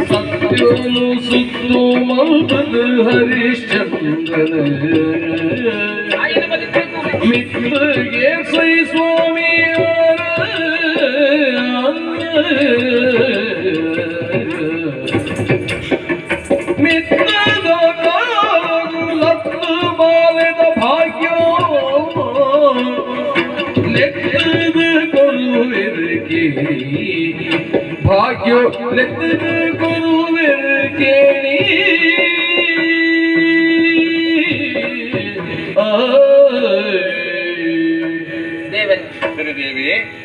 ಸತ್ಯನು ಸುತ್ತು ಮಲ್ತದ ಹರಿಶ್ಚಂದ್ರನ ಮಿತ್ರಗೆ ಸೈ ಸ್ವಾಮಿ ಮಿತ್ರದ ಲತ್ತು ಬಾಲೆದ ಭಾಗ್ಯ ಲೆಕ್ಕದ ಕೊರುವಿರಕೆ ಭಾಗ್ಯ ಲೆಕ್ಕದ ಕೊರುವಿರಕೇಣಿ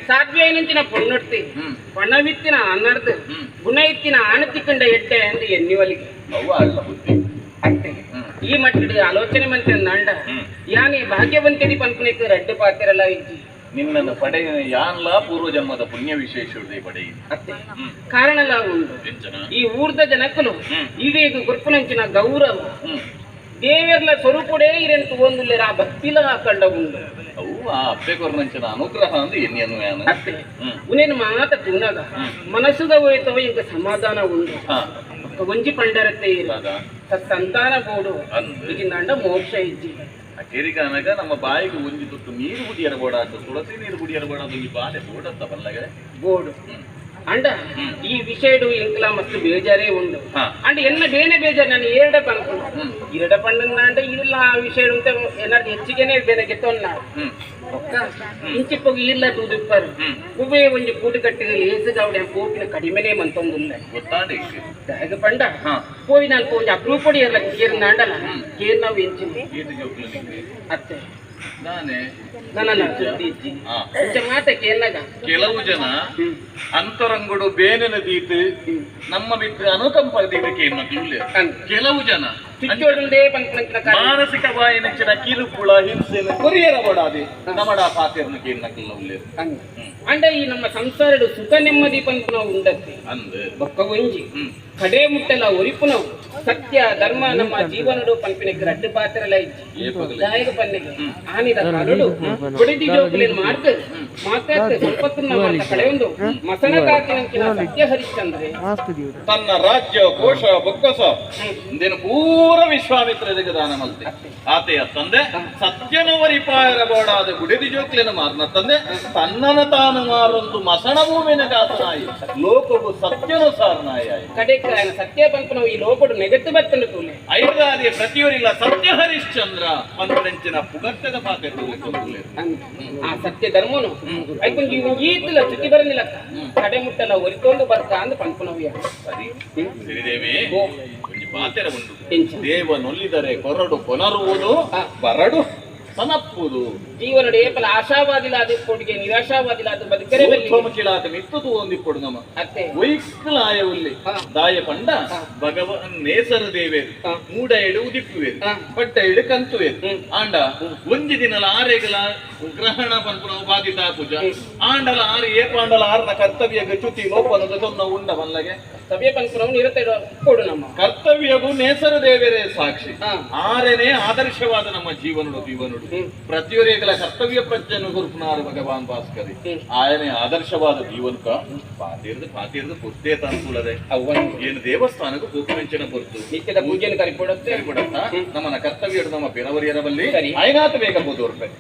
ಸಾಧ್ವಿಯಂಚಿನ ಪೊಣ್ಣೊಡ್ತಿ ಪಣವಿತ್ತಿನ ಅನ್ನಡ್ದು ಗುಣ ಇತ್ತಿನ ಆಣತಿಕೊಂಡ ಎಟ್ಟೆ ಎಂದು ಎನ್ನಿವಲಿಗೆ ಅತ್ತೆ ಈ ಮಟ್ಟದ ಆಲೋಚನೆ ಮಂತೆ ಅಂದ ಯಾನೇ ಭಾಗ್ಯವಂತದಿ ಪನ್ಪುನಕ್ಕೆ ರಡ್ಡು ಪಾತಿರಲ್ಲ ಇಜ್ಜಿ ನಿನ್ನನ್ನು ಪಡೆಯ ಯಾನ್ಲ ಪೂರ್ವ ಜನ್ಮದ ಪುಣ್ಯ ವಿಶೇಷ ಪಡೆಯಿ ಅತ್ತೆ ಕಾರಣಲ ಉಂಡು ಈ ಊರ್ದ ಜನಕ್ಕಲು ಈಗ ಗುರ್ಪುನಂಚಿನ ಗೌರವ ದೇವೆರ್ಲ ಸ್ವರೂಪುಡೇ ಇರೆಂತು ಒಂದುಲ್ಲೇರ ಆ ಭಕ್ತಿಲ ಕಂಡ ಉಂಡು ಅವು ಆ ಅಪ್ಪೆ ಕೊರನಂಚಿನ ಅನುಗ್ರಹ ಅಂದ್ರೆ ಎನ್ನಿಯನ್ನು ಅತ್ತೆ ಉನೇನು ಮಾತ ತೂನಾಗ ಮನಸ್ಸುದ ಹೋಯ್ತವ ಇಂಕ ಸಮಾಧಾನ ಉಂಡು ಒಂಜಿ ಪಂಡರತ್ತೆ ಸಂತಾನ ಬೋಡು ಇಜಿಂದಾಂಡ ಮೋಕ್ಷ ಇಜ್ಜಿ ಅಕೇರಿಕಾನಗ ನಮ್ಮ ಬಾಯಿಗೆ ಒಂಜಿ ತುತ್ತು ನೀರು ಕುಡಿಯರ ಬೋಡ ತುಳಸಿ ನೀರು ಕುಡಿಯರ ಬೋಡ ಒಂಜಿ ಬಾಲೆ ಬೋಡತ್ತ ಬಲ್ಲಗೆ ಬೋಡು ಅಂಡ ಈ ವಿಷಯಡು ಎಂಕಲ ಮಸ್ತ್ ಬೇಜಾರೇ ಉಂಡು ಅಂಡ ಎನ್ನ ಬೇನೆ ಬೇಜಾರು ನಾನು ಎರಡ ಪನ್ಕೊಂಡು ಎರಡ ಪಂಡಂದ ಇಲ್ಲ ಆ ವಿಷಯ ಅಂತ ಏನಾದ್ರು ಹೆಚ್ಚಿಗೆನೆ ಬೇನೆಗೆ ತೊನ್ನ ಇಂಚಿಪ್ಪಗೆ ಇಲ್ಲ ತೂದುಪ್ಪರು ಉಬೆ ಒಂಜಿ ಕೂಟುಕಟ್ಟಿಗೆ ಏಸುಗಾವಡೆ ಪೋಪಿನ ಕಡಿಮೆನೇ ಮಂತೊಂದುಲ್ಲ ದಾಯಗ ಪಂಡ ಪೋಯಿ ನಾಲ್ಕು ಒಂಜಿ ಅಪ್ರೂಪಡಿ ಎಲ್ಲ ಕೇರ್ನ ಅಂಡಲ ಕೇರ್ ನಾವು ಎಂಚಿನ ಅತ್ತೆ ಕೆಲವು ಜನ ಅಂತರಂಗುಡು ಬೇನೆನ ದೀತು ನಮ್ಮ ಮಿತ್ರ ಅನುಕಂಪ ದೀತಕ್ಕೆ ಕೆಲವು ಜನ ಮಾನಸಿಕ ವಾಯಿನಂಚಿನ ಕಿರುಕುಳ ಹಿಂಸೆಯನ್ನು ಕೊರಿಯರ ಬಡಾದೆ ನಮಡ ಪಾತೆರ್ನ ಕೇರ್ನಕ್ಕೆಲ್ಲ ಉಲ್ಲೇರು ಅಂಡ ಈ ನಮ್ಮ ಸಂಸಾರಡು ಸುಖ ನೆಮ್ಮದಿ ಪಂಪುನ ಉಂಡತ್ತೆ ಅಂದ್ ಬೊಕ್ಕ ಒಂಜಿ ಕಡೆ ಮುಟ್ಟಲ ಒರಿಪುನವು ಸತ್ಯ ಧರ್ಮ ನಮ್ಮ ಜೀವನಡು ಪಂಪಿನಕ್ಕೆ ರಡ್ಡು ಪಾತ್ರಲ ಇಜ್ಜಿ ದಾಯಕ ಪನ್ನೆಗೆ ಆನಿದ ಕಾಲುಡು ಕೊಡಿದಿ ಜೋಕುಲೇನು ಮಾಡ್ತು ಮಾತಾಡ್ತೆ ಸಂಪತ್ತನ್ನ ಮಾತ ಕಳೆಯೊಂದು ಮಸನ ಕಾಕಿನಂಚಿನ ಸತ್ಯ ಹರಿಶ್ಚಂದ್ರೆ ತನ್ನ ರಾಜ್ಯ ಕೋಶ ಬೊಕ್ಕಸ ಇಂದೇನು ಪೂರ ವಿಶ್ವಾಮಿತ್ರರಿಗೆ ದಾನ ಮಲ್ತೆ ಆತೆಯ ತಂದೆ ಸತ್ಯನ ವರಿಪಾಯರ ಬೋಡಾದ ಗುಡಿದಿ ಜೋಕ್ಲೆನ ಮಾರ್ನ ತಂದೆ ತನ್ನನ ತಾನು ಮಾರೊಂದು ಮಸಣ ಭೂಮಿನ ಕಾತನಾಯಿ ಲೋಕವು ಸತ್ಯನು ಸಾರನಾಯಿ ಕಡೆಕ ಸತ್ಯ ಪಂಪನವು ಈ ಲೋಕಡು ನೆಗತ್ತು ಬತ್ತನು ತೂಲೆ ಐದಾದಿ ಪ್ರತಿಯೊರಿಲ್ಲ ಸತ್ಯ ಹರಿಶ್ಚಂದ್ರ ಪಂಪನೆಂಚಿನ ಪುಗಟ್ಟದ ಪಾತೆ ಆ ಸತ್ಯ ಧರ್ಮನು ಐಕೊಂಜಿ ಈತಲ ಚುಕ್ಕಿ ಬರಂದಿಲ್ಲಕ್ಕ ಕಡೆ ಮುಟ್ಟಲ ಒರಿತೊಂದು ಬರ್ಕ ಅಂದ್ ಪಂಪನವ್ಯ ಸರಿ ಸಿರಿದೇವಿ ಒಂಜಿ ಪಾತೆರ ಉಂಡು ದೇವ ನೊಲ್ಲಿದರೆ ಕೊರಡು ಕೊನರುವುದು ಬರಡು ಸನಪ್ಪುದು ಜೀವನಡು ಏಪಲ ಆಶಾವಾದಿಲಾದ ಕೊಡುಗೆ ನಿರಾಶಾವಾದಿಲಾದ ಬದುಕರೆ ಕಿಳಾತ ಮಿತ್ತು ತೂವೊಂದಿಪ್ಪೊಡು ನಮ ಅತ್ತೆ ವೈಕ್ಲಾಯ ಉಲ್ಲಿ ದಾಯ ಪಂಡ ಭಗವನ್ ನೇಸರ ದೇವೇರು ಮೂಡ ಎಡು ಉದಿಪ್ಪುವೇರು ಪಟ್ಟ ಎಡು ಕಂತುವೇರು ಆಂಡ ಒಂಜಿ ದಿನಲ ಆರೆಗಲ ಗ್ರಹಣ ಪನ್ಪುನ ಬಾಧಿತ ಪೂಜ ಆಂಡಲ ಆರು ಏಪಾಂಡಲ ಆರ್ನ ಕರ್ತವ್ಯ ಚ್ಯುತಿ ಲೋಪನದ ಸೊನ್ನ ಉಂಡ ಬಲ್ಲಗೆ ಕರ್ತವ್ಯ ಪನ್ಪುನವು ನಿರತ ಕೊಡು ನಮ್ಮ ಕರ್ತವ್ಯಗೂ ನೇಸರ ದೇವರೇ ಸಾಕ್ಷಿ ಆರನೇ ಆದರ್ಶವಾದ ನಮ್ಮ ಜೀವನಡು ಜೀವನಡು ಪ್ರತಿಯೊರಿಗಳ ಕರ್ತವ್ಯ ಪ್ರಜ್ಞೆಯನ್ನು ಗುರುಪುನಾರು ಭಗವಾನ್ ಭಾಸ್ಕರಿ ಆಯನೇ ಆದರ್ಶವಾದ ಜೀವನಕ ಪಾತಿರ್ದು ಪಾತಿರ್ದು ಪುರ್ತೇ ತಂತುಳದೆ ಏನು ದೇವಸ್ಥಾನಕ್ಕೂ ಪೂರ್ತಿನ ಪೊರ್ತು ನಿತ್ಯದ ಪೂಜೆಯನ್ನು ಕರಿಪೊಡುತ್ತೆ ಕರಿಪೊಡುತ್ತಾ ನಮ್ಮನ್ನ ಕರ್ತವ್ಯ ನಮ್ಮ ಬೆನವರಿಯರ ಬಲ್ಲಿ ಆಯ್ನಾತ ಬೇಕಬಹುದು ರೂಪಾಯಿ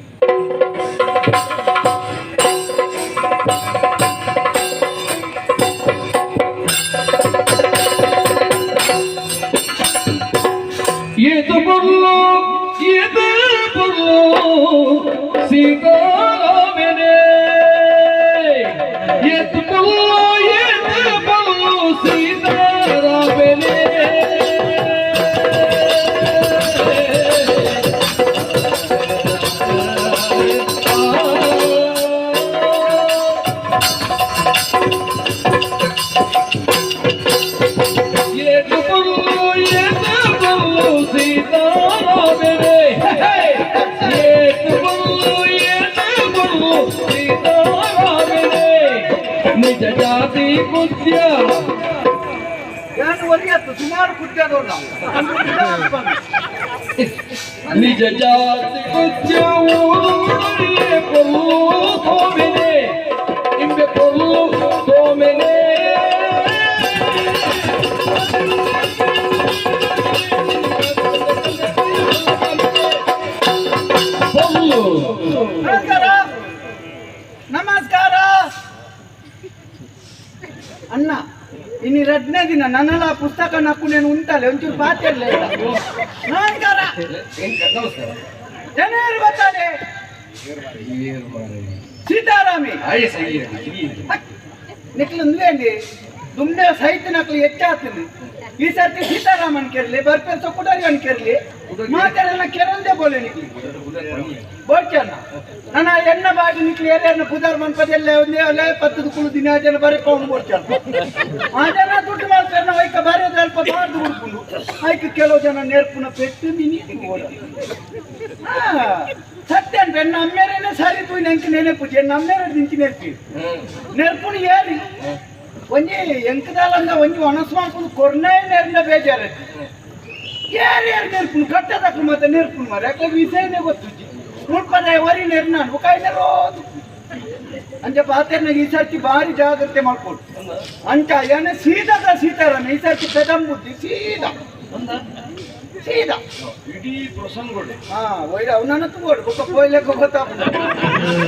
ಸೀತಾರಾಮನೇ ಎತ್ತು ಪಲ್ಲು ಎತ್ತು ಪಲ್ಲು ಸೀತಾರಾಮನೇ ಎತ್ತು ಪಲ್ಲು ಎತ್ತು ಪಲ್ಲು ಸೀತಾರಾಮನೇ ಎತ್ತು ಪಲ್ಲು ನಿಜ ಜಾತಿ ಕುದ್ಯ ಸುಮಾರು ಕುದ್ಯದವಲ್ಲ ನಿಜ ಜಾತಿ ಕುದ್ಯ ಪೊಲ್ಲು ತೋಮೆನೆ ಇಂಬೆ ಪೊಲ್ಲು ತೋಮೆನೆ ಪೊಲ್ಲು. ನಮಸ್ಕಾರ ನಮಸ್ಕಾರ ಅಣ್ಣ ಇನ್ನು ರಡ್ನೇ ದಿನ ನನ್ನೆಲ್ಲ ಪುಸ್ತಕ ನಾಕು నేను ಉಂಟಲ್ಲ ಒಂಚೂರು ಪಾತಿರ್ಲ ನಮಸ್ಕಾರ ನಮಸ್ಕಾರ ಜನರು ಗೊತ್ತಾನೆ ಸೀತಾರಾಮಿ ನಿಕ್ಲು ಅಂಡಿ ದುಂಡೆ ಸಹಿತ ನಕ್ಲು ಹೆಚ್ಚಾಗ್ತೀನಿ ಈ ಸರ್ತಿ ಸೀತಾರಾಮನ್ ಕೇರಲಿ ಬರ್ಪೇರ್ ಸೊಕ್ಕುಡಾರಿ ಕೇರಲಿ ಮಾತಾಡಲ್ಲ ಕೆರಂದೆ ಬೋಲೆ ನಿಕ್ಲಿ ಬೋಡ್ಚಣ್ಣ ನನ್ನ ಎಣ್ಣ ಬಾಗಿ ನಿಕ್ಲಿ ಏರಿಯನ್ನ ಪುದಾರ್ ಮನ್ಪದೆಲ್ಲ ಒಂದೇ ಅಲ್ಲ ಪತ್ತದ ಕುಳು ದಿನ ಜನ ಬರೀ ಪೌನ್ ಬೋಡ್ಚಣ್ಣ ಆ ಜನ ದುಡ್ಡು ಮಾಡ್ತಾರೆ ಐಕ ಬಾರಿ ಅಲ್ಪ ಬಾರ್ದು ಹುಡ್ಕೊಂಡು ಐಕ ಕೆಲವು ಜನ ನೇರ್ಪುನ ಪೆಟ್ಟು ಮಿನಿ ಸತ್ಯ ಅಂತ ಎನ್ನ ಅಮ್ಮೇರೇನೆ ಸಾರಿ ತೂಯಿ ನೆಂಕ್ ನೆನಪು ಎನ್ನ ಅಮ್ಮೇರೆ ದಿಂಚಿ ನೆರ್ಪಿ ನೆರ್ಪುನು ಏರಿ ಒಂಜಿ ಎಂಕದಾಲಂದ ಒಂಜಿ ಒಣಸು ಮಾಡ್ಕೊಂಡು ಕೊರ್ನೇ ನೇರಿನ ಬೇಜಾರ ಯಾರು ಯಾರು ನೆರ್ಪುನು ಕಟ್ಟದಕ್ಕೆ ಮತ್ತೆ ನೆರ್ಪುನು ಮಾರ ಯಾಕಂದ್ರೆ ವಿಷಯನೇ ಗೊತ್ತು ಮುಲ್ಪದ ಒರಿ ನೆರ್ನಾನ್ ಬುಕಾಯಿನ ರೋದು ಅಂಚ ಪಾತೆರ್ನ ಈ ಸರ್ತಿ ಬಾರಿ ಜಾಗ್ರತೆ ಮಾಡ್ಕೊಡು ಅಂಚ ಏನ ಸೀದಾದ ಸೀತಾರಾಮ ಈ ಸರ್ತಿ ಪೆದಂ ಬುದ್ಧಿ ಸೀದಾ ಸೀದಾ ಇಡೀ ಪ್ರಸಂಗಗಳು ಹಾ ಒಯ್ದ ಅವನನ್ನ ತಗೋಡು ಬುಕ್ಕ ಕೊಯ್ಲೆಕ್ಕ ಗೊತ್ತಾಗ್ತದೆ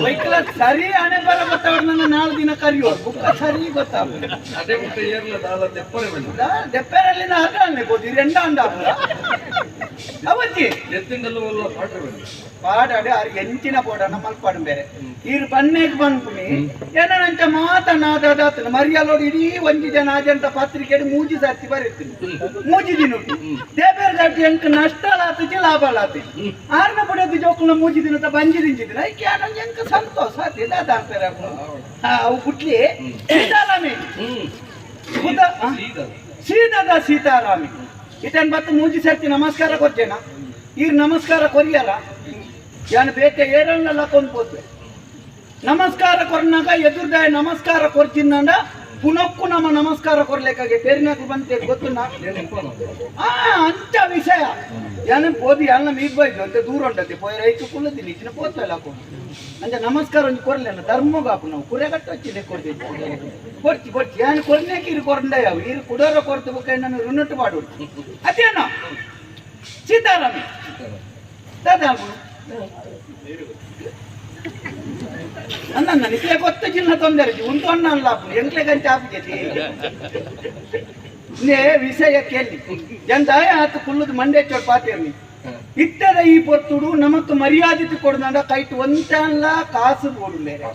ವೈಕಲ ಸರಿ ಹಣೆ ಬರ ಗೊತ್ತಾಗ ನನ್ನ 4 ದಿನ ಕರಿಯೋರು ಬುಕ್ಕ ಸರಿ ಗೊತ್ತಾಗ್ತದೆ ಅದೇ ಬಿಟ್ಟು ಏರ್ಲ ದಾದ ತೆಪ್ಪರೆ ಬಂದ ದೆಪ್ಪರಲ್ಲಿ ಅರ್ಧ ಅನ್ಲೆ ಗೋದಿ ರೆಂಡ ಅಂಡ ಅವತ್ತಿ ಎತ್ತಿಂದಲ್ಲೂ ಪಾಠ ಬಂದ ಪಾಡಾಡಿ ಆರು ಎಂಚಿನ ಪೋಡನ ಮಲ್ಪಾಡು ಬೇರೆ ಈರು ಪನ್ನೇಗ್ ಬಂದ್ಪುನಿ ಏನಂತ ಮಾತನಾದಾತನ ಮರಿಯಲೋಡು ಇಡೀ ಒಂಜಿ ಜನ ಆಜಂತ ಪತ್ರಿಕೆ ಮೂಜಿ ಸರ್ತಿ ಬರೀತೀನಿ ಮೂಜಿ ದಿನ ದೇಬೇರ್ ದಾಟಿ ಎಂಕ್ ನಷ್ಟ ಲಾತಿಜಿ ಲಾಭ ಲಾತಿಜಿ ಆರ್ನ ಪಡೆದು ಜೋಕುನ ಮೂಜಿ ದಿನದ ಬಂಜಿ ದಿಂಜಿದಿನ ಐಕೆ ಎಂಕ್ ಸಂತೋಷ ಆತಿ ದಾದ ಅವು ಗುಟ್ಲಿ ಸೀತಾರಾಮಿ ಸೀದಾದ ಸೀತಾರಾಮಿ ಇತನ್ ಬತ್ತು ಮೂಜಿ ಸರ್ತಿ ನಮಸ್ಕಾರ ಕೊಡ್ತೇನ ಈರ್ ನಮಸ್ಕಾರ ಕೊರಿಯಲ್ಲ ಯಾನು ಬೇತೆ ಏರನ್ನೆಲ್ಲ ಕೊಂಡ್ಪೋತೆ ನಮಸ್ಕಾರ ಕೊರ್ನಾಗ ಎದುರ್ದಾಯ ನಮಸ್ಕಾರ ಕೊರ್ಚಿಂದ ಪುನಕ್ಕು ನಮ್ಮ ನಮಸ್ಕಾರ ಕೊರ್ಲೇಕಾಗೆ ತೇರಿನಾಕು ಬಂತೆ ಗೊತ್ತುನ ಆ ಅಂಚ ವಿಷಯ ಯಾನ ಪೋದಿ ಅಲ್ಲ ಮೀಗ್ ಬೈದು ಅಂತ ದೂರ ಉಂಟತೆ ಪೋಯ್ ರೈತು ಕುಲ್ಲದಿಲ್ಲ ಇಚ್ಚಿನ ಪೋತಲ್ಲ ಅಂಚ ನಮಸ್ಕಾರ ಒಂಜಿ ಕೊರ್ಲೇನ ಧರ್ಮಗಾಪು ನಾವು ಕುರೆ ಕಟ್ಟ వచ్చిಂದೆ ಕೊಡ್ತಿದ್ದೆ ಕೊಡ್ಚಿ ಕೊಡ್ಚಿ ಯಾನು ಕೊರ್ನೇಕ ಇರು ಕೊರಂಡ ಯಾವ ಇರು ಕುಡೋರ ಕೊರ್ತು ಬುಕ್ಕ ನಾನು ರುಣಟ್ಟು ಪಾಡು ಅದೇನ ಸೀತಾರಾಮಿ ದಾದಾ ಅನ್ನ ನಿಕ್ಲೆ ಗೊತ್ತ ಚಿನ್ನ ತೊಂದರೆ ಉಂಟು ಅಣ್ಣ ಅಲ್ಲ ಎಂಕ್ಲೆ ಗಂಟೆ ಆಪಿಗೆ ನೇ ವಿಷಯ ಕೇಳಿ ಎಂದಾಯ ಆತ ಕುಲ್ಲುದು ಮಂಡೆ ಚೋಡ್ ಪಾತೇರ್ನಿ ಇತ್ತದ ಈ ಪೊತ್ತುಡು ನಮಕ್ ಮರ್ಯಾದೆ ಕೊಡ್ದಂಡ ಕೈಟ್ ಒಂತಲ್ಲ ಕಾಸು ಬೋಡು ಬೇರೆ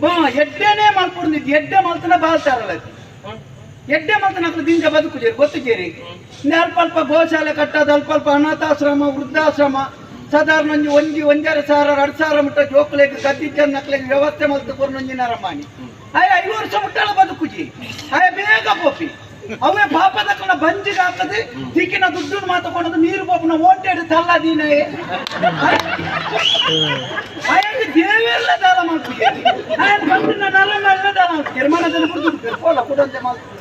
ಬಾ ಎಡ್ಡೆನೇ ಮಲ್ಪುಡ್ದು ಎಡ್ಡೆ ಮಲ್ತನ ಬಾಳ್ತಾರಲ್ಲ ಎಡ್ಡೆ ಮಲ್ತನ ಅಕ್ಲು ದಿಂಜ ಬದುಕು ಜೇರಿ ಗೊತ್ತು ಜೇರಿ ಅಲ್ಪ ಅಲ್ಪ ಗೋಶಾಲೆ ಕಟ್ಟದ ಅಲ್ಪ ಅಲ್ಪ ಅನಾಥಾಶ್ರಮ ವೃದ್ಧಾಶ್ರಮ ಸಾಧಾರಣ ಒಂಜಿ ಒಂಜಿ 1.5 ಸಾವಿರ 2 ಸಾವಿರ ಮುಟ್ಟ ಜೋಕುಲೆಗ್ ಗದ್ದಿಜ್ಜನ್ ನಕ್ಲೆಗ್ ವ್ಯವಸ್ಥೆ ಮಲ್ತು ಕೊರ್ನೊಂಜಿ ನರಮಾನಿ ಆಯ 5 ವರ್ಷ ಮುಟ್ಟಲ ಬದುಕುಜಿ ಆಯ ಬೇಗ ಪೋಪಿ ಅವೇ ಪಾಪದಕ್ಕನ ಬಂಜಿಗೆ ಹಾಕದೆ ದಿಕ್ಕಿನ ದುಡ್ಡು ಮಾತುಕೊಂಡದ್ದು ನೀರು ಪೋಪನ ಓಟೇಡು ತಲ್ಲ ದೀನಯೇ ಆಯ ದೇವೆಲ್ಲ ದಾನ ಮಾಡ್ತೀವಿ ಆಯನ ಬಂದಿನ ನರಮೆಲ್ಲ ದಾನ ಮಾಡ್ತೀವಿ ಮನದಲ್ಲಿ ಕುಡಿದು ಪೋಲ ಕುಡಂತೆ ಮಾಡ್ತೀವಿ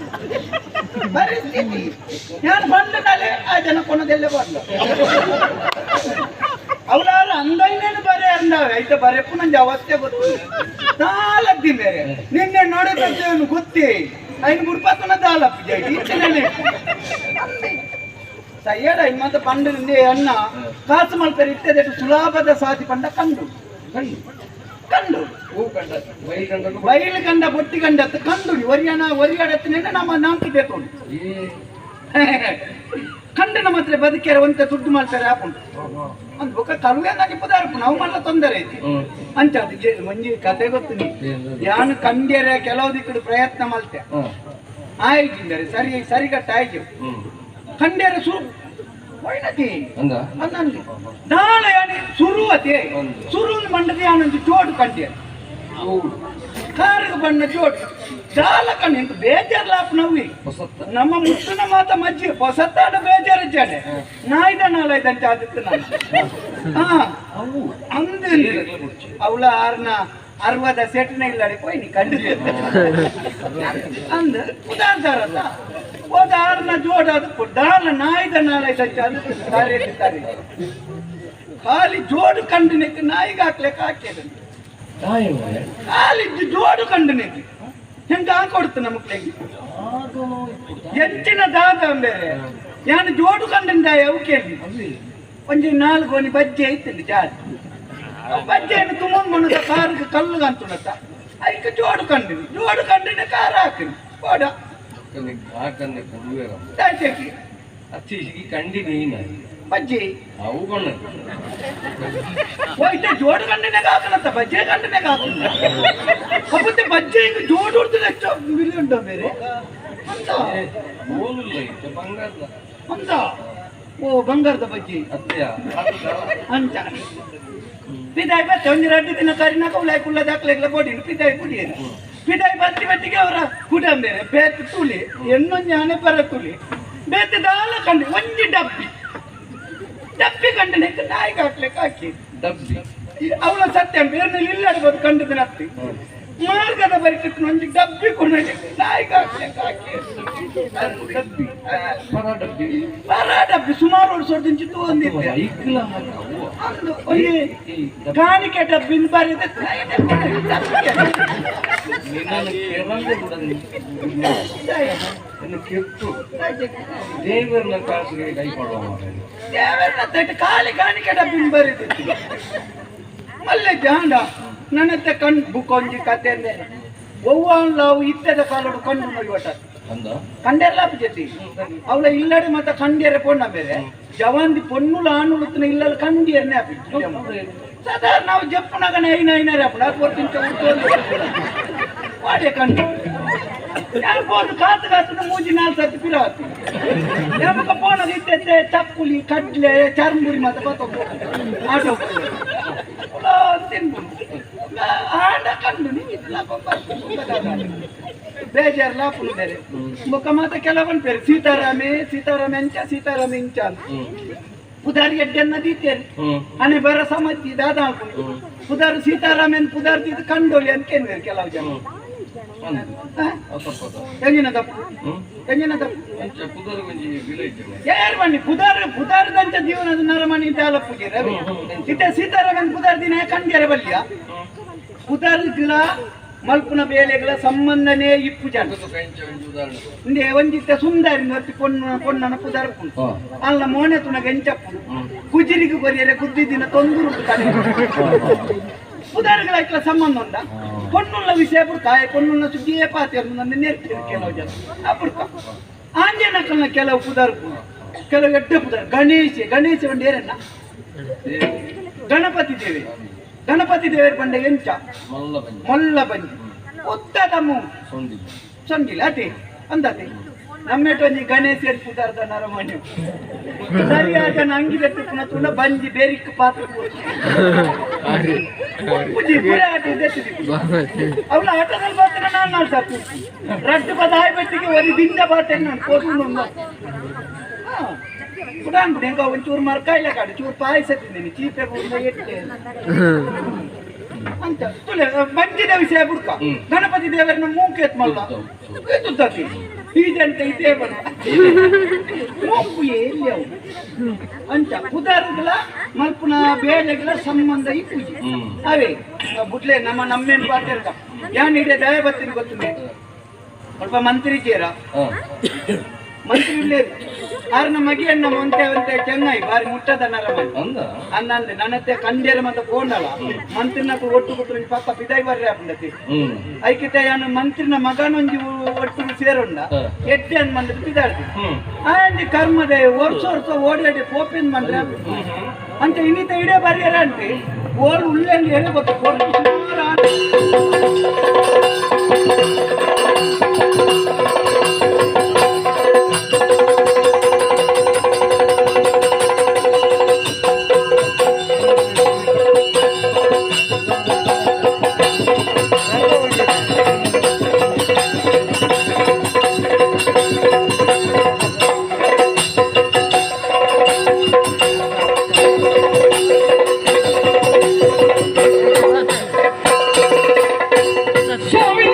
ಪರಿಸ್ಥಿತಿ ನಾನು ಬಂದನಾಲೆ ಆ ಜನ ಕೊನದೆಲ್ಲೇ ಬರ್ಲ ಅವಳಾರು ಅಂದೈನೇನು ಬರೇ ಅಂದಾವೆ ಐತೆ ಬರೆಪ್ಪು ನಂಗೆ ಅವಸ್ಥೆ ಗೊತ್ತು ನಾಲ್ಕು ಬೇರೆ ನಿನ್ನೆ ನೋಡಿದ ಗೊತ್ತಿ ಐನು ಗುಡ್ಪತ್ತನ ದಾಲಪ್ಪ ಸಯ್ಯಡ ಇಮ್ಮಂತ ಪಂಡು ನಿನ್ನೆ ಅಣ್ಣ ಕಾಸು ಮಲ್ಪೆರೆ ಇಟ್ಟದೆಟ್ಟು ಸುಲಭದ ಸಾಧಿ ಪಂಡ ಕಂಡು ಕಂಡು ಕಂಡು ಬೈಲು ಕಂಡ ಬೊಟ್ಟಿ ಕಂಡ ಕಂಡು ಒರಿಯಣ ಒರಿಯಡತ್ತಿನ ನಮ್ಮ ನಾಂಕು ಬೇಕೊಂಡು ಕಂಡನ ಮಾತ್ರ ಬದುಕ್ಯಾರ ಒಂತ ದುಡ್ಡು ಮಾಡ್ತಾರೆ ಹಾಕೊಂಡು ಒಂದು ಬೊಕ್ಕ ಕಳುವೆ ನನಗೆ ಪದಾರ್ಪ ನಾವು ಮಲ್ಲ ತೊಂದರೆ ಐತಿ ಅಂತ ಅದು ಮಂಜಿ ಕತೆ ಗೊತ್ತು ನೀ ಯಾನು ಕಂಡ್ಯರೆ ಕೆಲವು ದಿಕ್ಕಡು ಪ್ರಯತ್ನ ಮಲ್ತೆ ಆಯ್ತಿದ್ದಾರೆ ಸರಿ ಸರಿಗಟ್ಟ ಆಯ್ತು ಕಂಡ್ಯರೆ ಸುರು ಒಯ್ನತಿ ಅನ್ನಿ ನಾಳೆ ಯಾನೆ ಸುರುವತೆ ಸುರು ಮಂಡದೆ ಯಾನೊಂದು ಜೋಡು ಕಂಡ್ಯರೆ ಕಾರಿಗೆ ಬಣ್ಣ ಜೋಡು ಜಾಲ ಕಣ್ಣು ಎಂತ ಬೇಜಾರ್ಲಾಪ್ ನವ್ವಿ ನಮ್ಮ ಮುಟ್ಟಿನ ಮಾತ ಮಜ್ಜಿ ಹೊಸತಾಡ ಬೇಜಾರು ಜಾಡೆ ನಾಯ್ದ ನಾಳೈದಂತೆ ಆದಿತ್ತು ನಾನು ಹಾ ಅಂದ ಅವಳ ಆರ್ನ 60 ಸೆಟ್ನ ಇಲ್ಲಾಡಿ ಪೋಯ್ ನೀ ಕಂಡು ಅಂದ ಉದಾಹರಣಲ್ಲ ಹೋದ ಆರ್ನ ಜೋಡ ಅದು ದಾಲ ನಾಯ್ದ ನಾಳೈದಂತೆ ಅದು ತಾರೆ ಖಾಲಿ ಜೋಡು ಕಂಡು ನಿಂತು ನಾಯಿಗೆ ಹಾಕ್ಲಿಕ್ಕೆ ಹಾಕಿದಂತೆ ಖಾಲಿ ಜೋಡು ಕಂಡು ನಿಂತು ಹೆಂಗ ಹಾಕೊಡ್ತು ನಮ್ಮ ಮಕ್ಳಿಗೆ ಎಂಚಿನ ದಾದ ಬೇರೆ ಯಾನು ಜೋಡು ಕಂಡಿಂದ ಅವು ಕೇಳಿ ಒಂಜಿ 4 ಗೋಣಿ ಬಜ್ಜೆ ಐತಿಲ್ಲ ಜಾಸ್ತಿ ಬಜ್ಜೆಯನ್ನು ತುಂಬ ಮನದ ಕಾರಿಗೆ ಕಲ್ಲು ಅಂತುಣತ್ತ ಐಕ ಜೋಡು ಕಂಡಿನಿ ಜೋಡು ಕಂಡಿನ ಕಾರ ಹಾಕಿನಿ ಓಡ ಬಜ್ಜಿ ಹೋಯ್ತೆ ಜೋಡು ಕಂಡಿನಾಗ ಹಾಕಲತ್ತ ಬಜ್ಜೆ ಕಂಡಿನಾಗ ಹಾಕಲ್ಲ ಮತ್ತೆ ಬಜ್ಜೆ ಈಗ ಜೋಡು ಹೊಡ್ದು ಹೆಚ್ಚು ಬಿಲ್ಲಿ ಉಂಟ ಬೇರೆ ಅಂತ ಅಂತ ಓ ಬಂಗಾರದ ಬಜ್ಜಿ ಅಂತ ಪಿದಾಯಿ ಬತ್ತೆ ಒಂದು 2 ದಿನ ಕರಿನಾಕ ಉಲಾಯ್ ಕುಲ್ಲ ದಾಖಲೆಗಳ ಬೋಡಿ ಪಿದಾಯಿ ಕುಡಿಯೇನು ಪಿದಾಯಿ ಬತ್ತಿ ಬತ್ತಿಗೆ ಅವರ ಕುಟಂಬೇರೆ ಬೇತ್ ತುಳಿ ಎಣ್ಣೊಂದು ಆನೆ ಬರ ತುಳಿ ಬೇತ್ ದಾಲ ಕಂಡು ಒಂಜಿ ಡಬ್ಬಿ ಡಬ್ಬಿ ಕಂಡು ನಾಯಿಗೆ ಹಾಕ್ಲಿಕ್ಕೆ ಹಾಕಿ ಡಬ್ಬಿ ಅವಳ ಸತ್ಯ ಬೇರೆ ಇಲ್ಲಾಡ್ಬೋದು ಕಂಡು ಹತ್ತಿ ಮಾರ್ಗದ ಬರಿತಿತ್ತು ಒಂಜಿ ಡಬ್ಬಿ ಕೊನಲೆ ನಾಯಿಗೆ ಹಾಕಿ ಡಬ್ಬಿ ಪರ ಡಬ್ಬಿ ಪರ ಡಬ್ಬಿ ಸುಮಾರು ವರ್ಷ ದಿಂಚಿತ್ತು ಒಂದಿತ್ತೆ ಐಕ್ಲ ಹಾಕವು ಅಂದು ಒಂಜಿ ಕಾಣಿಕೆ ಡಬ್ಬಿನ ಬರೆದ ನಿನ್ನನ್ನು ಕೆರಂದೆ ಕೂಡ ನಿನ್ನ ಕೆಟ್ಟು ದೇವರನ್ನ ಕಾಸಿಗೆ ಕೈ ಕೊಡುವ ಮಾರ್ರೆ. ದೇವರನ್ನ ತಟ್ಟು ಖಾಲಿ ಕಾಣಿಕೆ ಡಬ್ಬಿನ ಬರೆದಿತ್ತು ಮಲ್ಲೆ ಜಾಂಡ ನನ್ನತ್ತೆ ಕಣ್ ಬುಕ್ಕೊಂಜಿ ಕತೆ ಅಂದೆ ಒವ್ವಾನ್ಲಾವು ಇತ್ತದ ಕಾಲೋಡು ಕಣ್ಣು ನೋಯ್ವಟ ಅಂದ ಕಂಡೆರ್ಲ ಜೊತೆ ಅವಳ ಇಲ್ಲಡೆ ಮತ್ತೆ ಕಂಡಿಯರೆ ಪೊಣ್ಣ ಬೇರೆ ಜವಾಂದಿ ಪೊನ್ನುಲ ಆನುಳುತ್ತಿನ ಇಲ್ಲಲ್ಲ ಕಂಡಿಯರ್ನೆ ಅಪಿ ಸಾಧಾರಣ ನಾವು ಜಪ್ಪುನಗನೆ ಐನ ಐನರೆ ಅಪ್ಪಣ ಅದು ಹೊರ್ತಿಂಚ ವಾಡೆ ಕಂಡು ಯಾರು ಬೋದು ಕಾತು ಕಾತು ಮೂಜಿ ನಾಲ್ ಸರ್ತಿ ಪಿರಾತಿ ಯಾವಾಗ ಪೋಣದ ಇತ್ತೆತ್ತೆ ಚಕ್ಕುಲಿ ಕಡ್ಲೆ ಚರ್ಮುರಿ ಮತ್ತೆ ಬತ್ತ ಆಟೋ ತಿನ್ಬುಡು ಆಂಡ ಕಂಡು ಬೇಜಾರ್ ಲಾಪುನು ಬೇರೆ ಮುಖ ಮಾತ ಕೆಲವನ್ ಬೇರೆ ಸೀತಾರಾಮೇ ಸೀತಾರಾಮ ಎಂಚ ಸೀತಾರಾಮ ಇಂಚ ಅಂತ ಪುದಾರ್ ಎಡ್ಡೆನ್ನ ದೀತೇರಿ ಅನೆ ಬರ ಸಮಜ್ಜಿ ದಾದಾ ಪುದಾರ್ ಸೀತಾರಾಮನ್ ಪುದಾರ್ ದೀತ ಕಂಡೋಲಿ ಅಂತ ಕೇನ್ವೇರು ಕೆಲವು ಜನ ಅಂದ ಹಾ? ಅದು ತಪ್ಪದ ಎಂಜಿನ ತಪ್ಪು ಎಂಜಿನ ತಪ್ಪು ಅಂಚ ಪುದರ್ ಒಂಜಿ ಬಿಲೆ ಇಜ್ಜೆ ಯಾರು ಬನ್ನಿ ಪುದಾರ್ ಪುದಾರ್ದಂಚ ಜೀವನದ ನರಮಣಿ ದಾಲ ಪೂಜೆ ರವಿ ಇತ್ತೆ ಸೀತಾರಾಮನ್ ಪುದಾರ್ ದಿನ ಕಂಡ್ಯರ ಬಲ್ಯ ಪುದಾರ್ಗಳ ಮಲ್ಪುನ ಬೇಲೆಗಳ ಸಂಬಂಧನೇ ಇಪ್ಪು ಜನ ಕಂಚ ಒಂಜಿ ಉದಾಹರಣೆ ಇಂದೆ ಒಂಜಿತ್ತೆ ಸುಂದರಿ ನೊತ್ತಿ ಪೊಣ್ಣು ಪೊಣ್ಣನ ಪುದಾರ್ ಪುಂಡು ಅಲ್ಲ ಮೋನೆ ತುನಗ ಎಂಚಪ್ಪುಡು ಕುಜಿರಿಗೆ ಕೊರಿಯರೆ ಗುದ್ದಿದ್ದಿನ ತೊಂದರು ಕಡೆ ಪುದಾರ್ಗಳ ಐಕ್ಲ ಸಂಬಂಧ ಉಂಡ ಪೊಣ್ಣುള്ള ವಿಷಯ ಬುಡ್ಕ ಪೊಣ್ಣುಳ್ಳ ಸುದ್ದಿಯೇ ಪಾತೆ ನೇರ್ತೀರಿ ಕೆಲವು ಜನ ಆ ಬುಡ್ಕ ಆಂಜನಕಲ್ನ ಕೆಲವು ಪುದಾರ್ ಪುಂಡು ಕೆಲವು ಎಡ್ಡೆ ಪುದಾರ್ ಗಣೇಶ ಗಣೇಶ ಒಂದು ಏರನ್ನ ಗಣಪತಿ ದೇವಿ ಗಣಪತಿ ದೇವರ ಪಂಡ ಎಂಚ ಮಲ್ಲ ಬಂಜಿ ಮೊಲ್ಲ ಬಂಜಿ ಉತ್ತದ ಮೂಗು ಸೊಂಡಿ ಸೊಂಡಿಲ ಅತಿ ಅಂದತಿ ನಮ್ಮೆಟೊಂಜಿ ಗಣೇಶ ಪುದಾರ್ದ ನರಮಣಿ ಸರಿಯಾದ ಅಂಗಿದಟ್ಟು ಪುನಃ ತುಣ ಬಂಜಿ ಬೇರಿಕ್ ಪಾತ್ರ ಪೂಜಿ ಪುರ ಆಟ ಅವಳ ಆಟದಲ್ಲಿ ಬರ್ತಾನೆ ನಾನು ನಾನು ಸಾಕು ರಡ್ಡು ಪದ ಆಯ್ಬಟ್ಟಿಗೆ ಒರಿ ದಿಂಜ ಬಾತೇನೆ ನಾನು ಕೋಸು ಪುಡಾನ್ ಬಿಡಿ ಹೆಂಗ ಒಂಚೂರು ಮರ್ಕಾಯಿಲ್ಲ ಕಾಡು ಚೂರು ಪಾಯಸ ತಿಂದೀನಿ ಚೀಪೆ ಬೂರ್ನ ಎಟ್ಟೆ ಅಂತ ತುಲೆ ಬಂಜಿದ ವಿಷಯ ಬುಡ್ಕ ಗಣಪತಿ ದೇವರನ್ನ ಮೂಕೇತ್ ಮಲ್ಲ ಎತ್ತುತ್ತತಿ ಈಜಂತ ಇದೇ ಬರ ಮೂಕು ಎಲ್ಲಿ ಅವು ಅಂಚ ಪುದಾರ್ಗಳ ಮಲ್ಪುನ ಬೇಲೆಗಳ ಸಂಬಂಧ ಈ ಪೂಜೆ ಅವೇ ಬುಡ್ಲೆ ನಮ್ಮ ನಮ್ಮೇನು ಪಾತ್ರ ಯಾನ್ ಇಡೇ ದಯ ಬತ್ತೀನಿ ಗೊತ್ತುಂಟೆ ಸ್ವಲ್ಪ ಮಂತ್ರಿ ಚೇರ ಮಂತ್ರಿ ಇಲ್ಲೇ ಆರ್ನ ಮಗಿಯಣ್ಣ ಒಂತೆ ಒಂತೆ ಚೆನ್ನೈ ಬಾರಿ ಮುಟ್ಟದ ನರಮನೆ ಅಂದ ಅನ್ನಂದೆ ನನ್ನತ್ತೆ ಕಂಡೇರ ಮತ್ತೆ ಫೋನಲ್ಲ ಮಂತ್ರಿನ ಒಟ್ಟು ಕೂತ್ರು ಪಾಪ ಬಿದಾಯಿ ಬರ್ರೆ ಅಪ್ಪಂಡತಿ ಐಕಿತೆ ಯಾನು ಮಂತ್ರಿನ ಮಗನೊಂಜಿ ಒಟ್ಟು ಸೇರುಂಡ ಎಟ್ಟೆ ಅನ್ ಮಂದಿ ಬಿದಾಡ್ತಿ ಆಂಜಿ ಕರ್ಮದೆ ವರ್ಷ ವರ್ಷ ಓಡಾಡಿ ಪೋಪಿನ್ ಮಂದ್ರೆ ಅಂತ ಇನ್ನಿತ ಇಡೇ ಬರ್ಯಾರ ಅಂಟಿ ಓಡ್ ಉಳ್ಳೆಂದು ಎಲೆ ಗೊತ್ತು ಕೊಟ್ಟು ಸುಮಾರು ಸ್ವಾಮಿ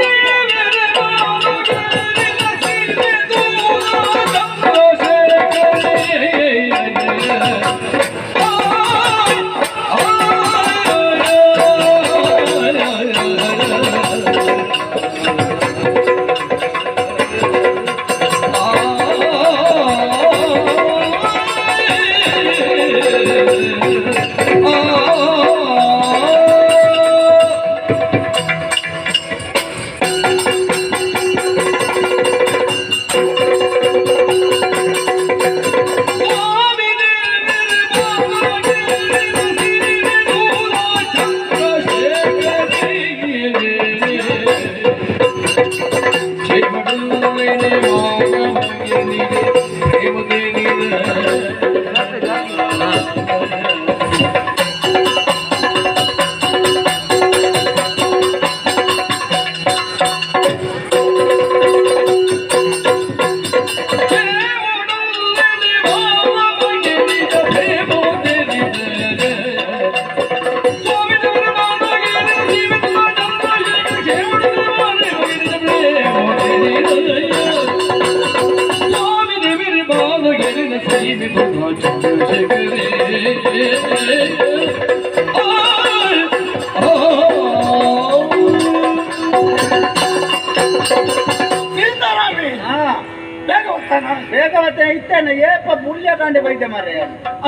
ಬೇಗ ಇತ್ತೇನೆ ಏಪ ಬುಲ್ಯ ಕಾಂಡೆ ಬೈದೆ ಮಾರ್ರೆ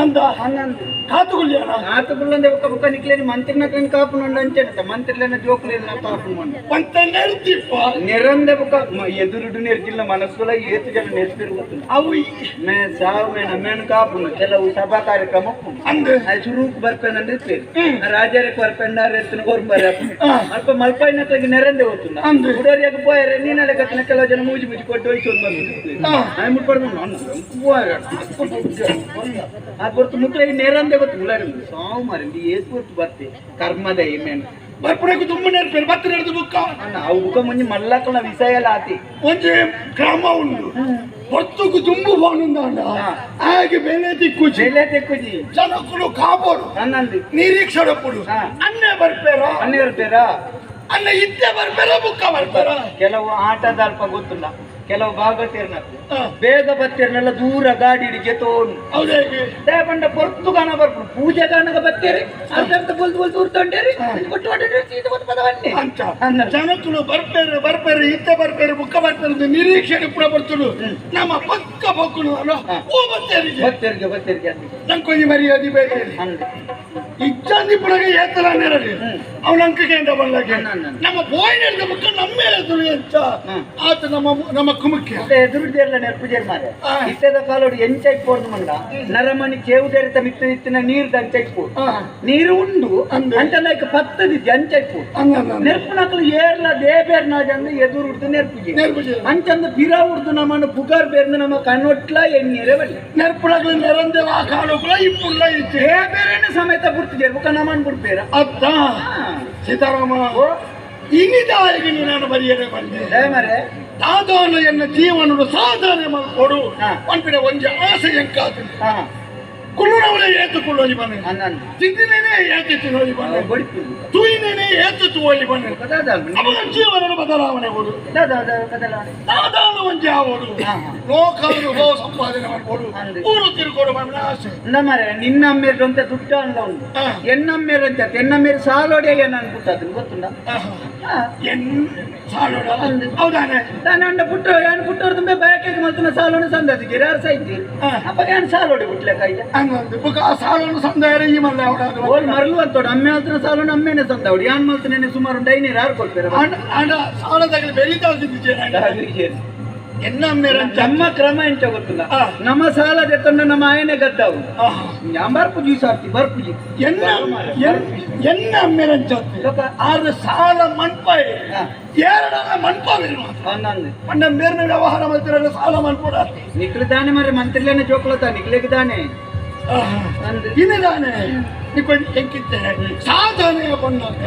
ಅಂದ ಹನ್ನೊಂದು ಕಾತುಗುಲ್ಯಾನ ಕಾತುಗುಲ್ಲಂದೆ ಒಕ್ಕ ಬುಕ್ಕ ನಿಕ್ಲೇನಿ ಮಂತ್ರಿನ ಕಣ್ ಕಾಪುನೊಂಡು ಅಂಚೆನತ ಮಂತ್ರಿಲೇನ ಜೋಕುಲೇನ ಕಾಪುನೊಂಡು ಪಂತ ನೆರ್ತಿಪ್ಪ ನೆರಂದೆ ಬುಕ್ಕ ಎದುರುಡು ನೆರ್ಜಿಲ್ಲ ಮನಸ್ಸುಲ ಏತು ಜನ ನೆರ್ಪಿರು ಗೊತ್ತಿಲ್ಲ ಅವು ಮೇ ಸಾವು ಮೇನ ಮೇನ್ ಕಾಪುನು ಕೆಲವು ಸಭಾ ಕಾರ್ಯಕ್ರಮ ಅಂದೆ ಅದು ಶುರುಕ್ ಬರ್ಪೇನಂದ್ರೆ ಇರ್ತೀರಿ ರಾಜರಕ್ಕೆ ಬರ್ಪೆಂಡಾರ ಎತ್ತಿನ ಗೋರ್ಬಾರ ಅಲ್ಪ ಮಲ್ಪಾಯಿನಕ್ಳಿಗೆ ನೆರಂದೆ ಹೋಗ್ತುಂಡ ಅಂದೆ. ಹುಡುಗರಿಗೆ ಪೋಯರೆ ನೀನಲ್ಲೇ ಕತ್ತಿನ ಕೆಲವು ಜನ ಮೂಜಿ ಮೂಜಿ ಕೊಟ್ಟು ಹೋಯ್ತು ಒಂದು ಬಂದು ಮುಟ್ಬಾರ್ದು ನಾನು ಪೋಯರೆ ಅದು ಹೊರ್ತು ಮುಕ್ಳಿಗೆ ನೆರಂದೆ ಗೊತ್ತು ಮುಲಾರಿ ಸಾವು ಮಾರಿ ಏತ್ ಹೊರ್ತು ಬರ್ತಿ ಕರ್ಮದ ಏಮೇನು ಬರ್ಪುಣಕ್ಕೆ ತುಂಬ ನೆನಪೇರು ಬತ್ತ ನಡೆದು ಬುಕ್ಕ ಅಣ್ಣ ಅವು ಬುಕ್ಕ ಮುಂಜಿ ಮಲ್ಲಕ್ಕನ ವಿಷಯ ಎಲ್ಲ ಆತಿ ಒಂಜಿ ಕ್ರಮ ಉಂಡು ಹೊರ್ತುಕು ತುಂಬು ಫೋನುಂದಾಂಡ ಆಗೆ ಬೆಲೆ ತಿಕ್ಕುಜಿ ಬೆಲೆ ತಿಕ್ಕುಜಿ ಜನಕ್ಕುಲು ಕಾಪೋಡು ನನ್ನಂದಿ ನಿರೀಕ್ಷಣಪ್ಪುಡು ಅನ್ನೆ ಬರ್ಪೇರ ಅನ್ನೆ ಬರ್ಪೇರಾ ಅನ್ನ ಇದ್ದೆ ಬರ್ಪೇರ ಬುಕ್ಕ ಬರ್ಪೇರ ಕೆಲವು ಆಟದ ಅಲ್ಪ ಗೊತ್ತಿಲ್ಲ ಕೆಲವು ಭಾಗತಿರ್ನ ಬೇಗ ಬತ್ತೀರ್ನೆಲ್ಲ ದೂರ ಗಾಡಿ ಹಿಡಿಗೆ ತೋನು ದೇಪಂಡ ಪೊರ್ತು ಗಾನ ಬರ್ಪುಡು ಪೂಜೆ ಗಾನಗ ಬತ್ತೀರಿ ಅರ್ಧ ಬೊಲ್ದು ಬೊಲ್ದು ಉರ್ತೊಂಡೇರಿ ಕೊಟ್ಟು ಪದವನ್ನೇ ಅಂಚ ಜನಕ್ಕುಲು ಬರ್ಪೇರು ಬರ್ಪೇರು ಇತ್ತೆ ಬರ್ಪೇರು ಬುಕ್ಕ ಬರ್ಪೇರು ನಿರೀಕ್ಷಣೆ ಪೂರ ಬರ್ತುಡು ನಮ್ಮ ಪಕ್ಕ ಪಕ್ಕುಲು ಅಲ್ಲ ಓ ಬತ್ತೇರಿಗೆ ಬತ್ತೇರಿಗೆ ಬತ್ತೇರಿಗೆ ನಂಕೊಂಜಿ ಮರ್ಯಾದೆ ಬೇರೆ ಇಜ್ಜಂದಿ ಪುಡಗ ಏತಲ ನೆರಳಿ ಅವನ ಅಂಕಕ್ಕೆ ಎಂತ ಬಂದಾಗೆ ನಮ್ಮ ಬೋಯ್ ನಡೆದ ಬುಕ್ಕ ನಮ್ಮ ಎದುರು ಎಂಚ ಆತ ನಮ್ಮ ನಮ್ಮ ಕುಮುಖ್ಯ ಎದುರುದೇರ್ಲ ನೆರ್ಪುಜೇರ್ ಮಾರೆ ಇತ್ತದ ಕಾಲೋಡು ಎಂಚ ಇಪ್ಪೋರ್ದು ಮಂಡ ನರಮಣಿ ಚೇವುದೇರಿತ ಮಿತ್ತ ಇತ್ತಿನ ನೀರ್ದ ಅಂಚ ಇಪ್ಪೋಡು ನೀರು ಉಂಡು ಅಂಚ ಲೈಕ್ ಪತ್ತದಿದ್ದೆ ಅಂಚ ಇಪ್ಪೋಡು ನೆರ್ಪುನಕಲು ಏರ್ಲ ದೇಬೇರ್ ನಾಜಂದು ಎದುರು ಉಡ್ದು ನೆರ್ಪುಜೆ ಅಂಚಂದು ಪಿರ ಉಡ್ದು ನಮ್ಮನ್ನು ಪುಗಾರ್ ಬೇರ್ದು ನಮ್ಮ ಕಣ್ಣೊಟ್ಲ ಎಣ್ಣೀರೆ ಬಲ್ಲಿ ನೆರ್ಪುನಕಲು ನೆರಂದೆ ಆ ಕಾಲುಕುಲ ಇಪ್ಪುಲ್ಲ ಇತ್ತು ದೇಬೇರೇನೆ ಸಮೇತ ಬುಡ್ತಿದ್ದೇರು ಬುಕ್ಕ ನಮ್ಮನ್ನು ಬಿಡ್ಬೇರ ಅತ್ತ ಸೀತಾರಾಮ ಇನ್ನಿದಾಯಿಗೆ ನಾನು ಬರೆಯರೆ ಬಂದೆ ದಾದಾನು ಎನ್ನ ಜೀವನದ ಸಾಧನೆ ಮಾಡಿಕೊಡು ಪನ್ಪಿನ ಒಂಜಿ ಆಸೆ ಎಂಕಾತು ಕುಳ್ಳುನವಳೆ ಏತು ಕುಳ್ಳೋಲಿ ಬನ್ನಿ ತಿಂದಿನೇನೆ ಏತು ತಿನ್ನೋಲಿ ಬನ್ನಿ ತೂಯಿನೇನೆ ಏತು ತೂವಲ್ಲಿ ಬನ್ನಿ ಅವಾಗ ಜೀವನದ ಬದಲಾವಣೆ ಕೊಡು ದಾದಾನು ಒಂಜಿ ಆವೋಡು ಲೋಕಾನುಭವ ಸಂಪಾದನೆ ಮಾಡ್ಕೊಡು ಊರು ತಿರುಗೋಡು ಬಂದ ಆಸೆ ಮರೆ ನಿನ್ನ ಅಮ್ಮೇರು ಅಂತ ದುಡ್ಡ ಅಲ್ಲ ಉಂಟು ಎನ್ನಮ್ಮೇರು ಅಂತ ಎನ್ನಮ್ಮೇರು ಸಾಲೋಡೆ ನಾನು ಪುಟ್ಟದು ಗೊತ್ತುಂಡ ಸಾಲೋಡ ಹೌದಾನೆ ತಾನು ಪುಟ್ಟ ಯಾನು ಪುಟ್ಟವ್ರ ತುಂಬ ಬಯಕೆಗೆ ಮಲ್ತನ ಸಾಲೋಣ ಸಂದದಿಗೆ ಯಾರು ಸೈತಿ ಅಪ್ಪ ಯಾನು ಸಾಲೋಡಿ ಪುಟ್ಲೆಕ್ಕ ಹಂಗಂದು ಬುಕ್ಕ ಆ ಸಾಲೋಣ ಸಂದಾಯ ಈ ಮಲ್ಲ ಓಲ್ ಮರಲು ಅಂತೋಡು ಅಮ್ಮೆ ಮಲ್ತನ ಸಾಲೋಣ ಅಮ್ಮೇನೆ ಸಂದವಡು ಯಾನ್ ಮಲ್ತನೇ ಸುಮಾರು ಒಂದು ಐನೂರು ಯಾರು ಕೊಡ್ತಾರೆ ಅಂಡ ಸಾಲದಾಗ ಬೆಳೀತಾ ಎನ್ನ ನಮ್ಮ ಕ್ರಮ ಎಂಚ ಗೊತ್ತಿಲ್ಲ ನಮ್ಮ ಸಾಲ ತಂಡ ನಮ್ಮ ಆಯನೆ ಗದ್ದಾವು ಬರ್ಪುಜಿ ಸಾರ್ತಿ ಬರ್ಪುಜಿ ಎನ್ನ ಎನ್ನ ಅಮ್ಮೇರಂಚ ಆದ್ರೆ ಸಾಲ ಮನ್ಪಾಯಿ ಎರಡ ಮನ್ಪಾವಿರು ಪಂಡ ಮೇರ್ನ ವ್ಯವಹಾರ ಮಾಡ್ತಿರಲ್ಲ ಸಾಲ ಮನ್ಪೋಡ ನಿಕ್ಲು ತಾನೆ ಮಾರೆ ಮಂತ್ರಿಲೇನೆ ಜೋಕ್ಲತ ನಿಕ್ಲೆಗೆ ತಾನೆ ಇನ್ನಿದಾನೆ ಎಂಕಿತ್ತೆ ಸಾಧನೆಯ ಬಂದಾಗ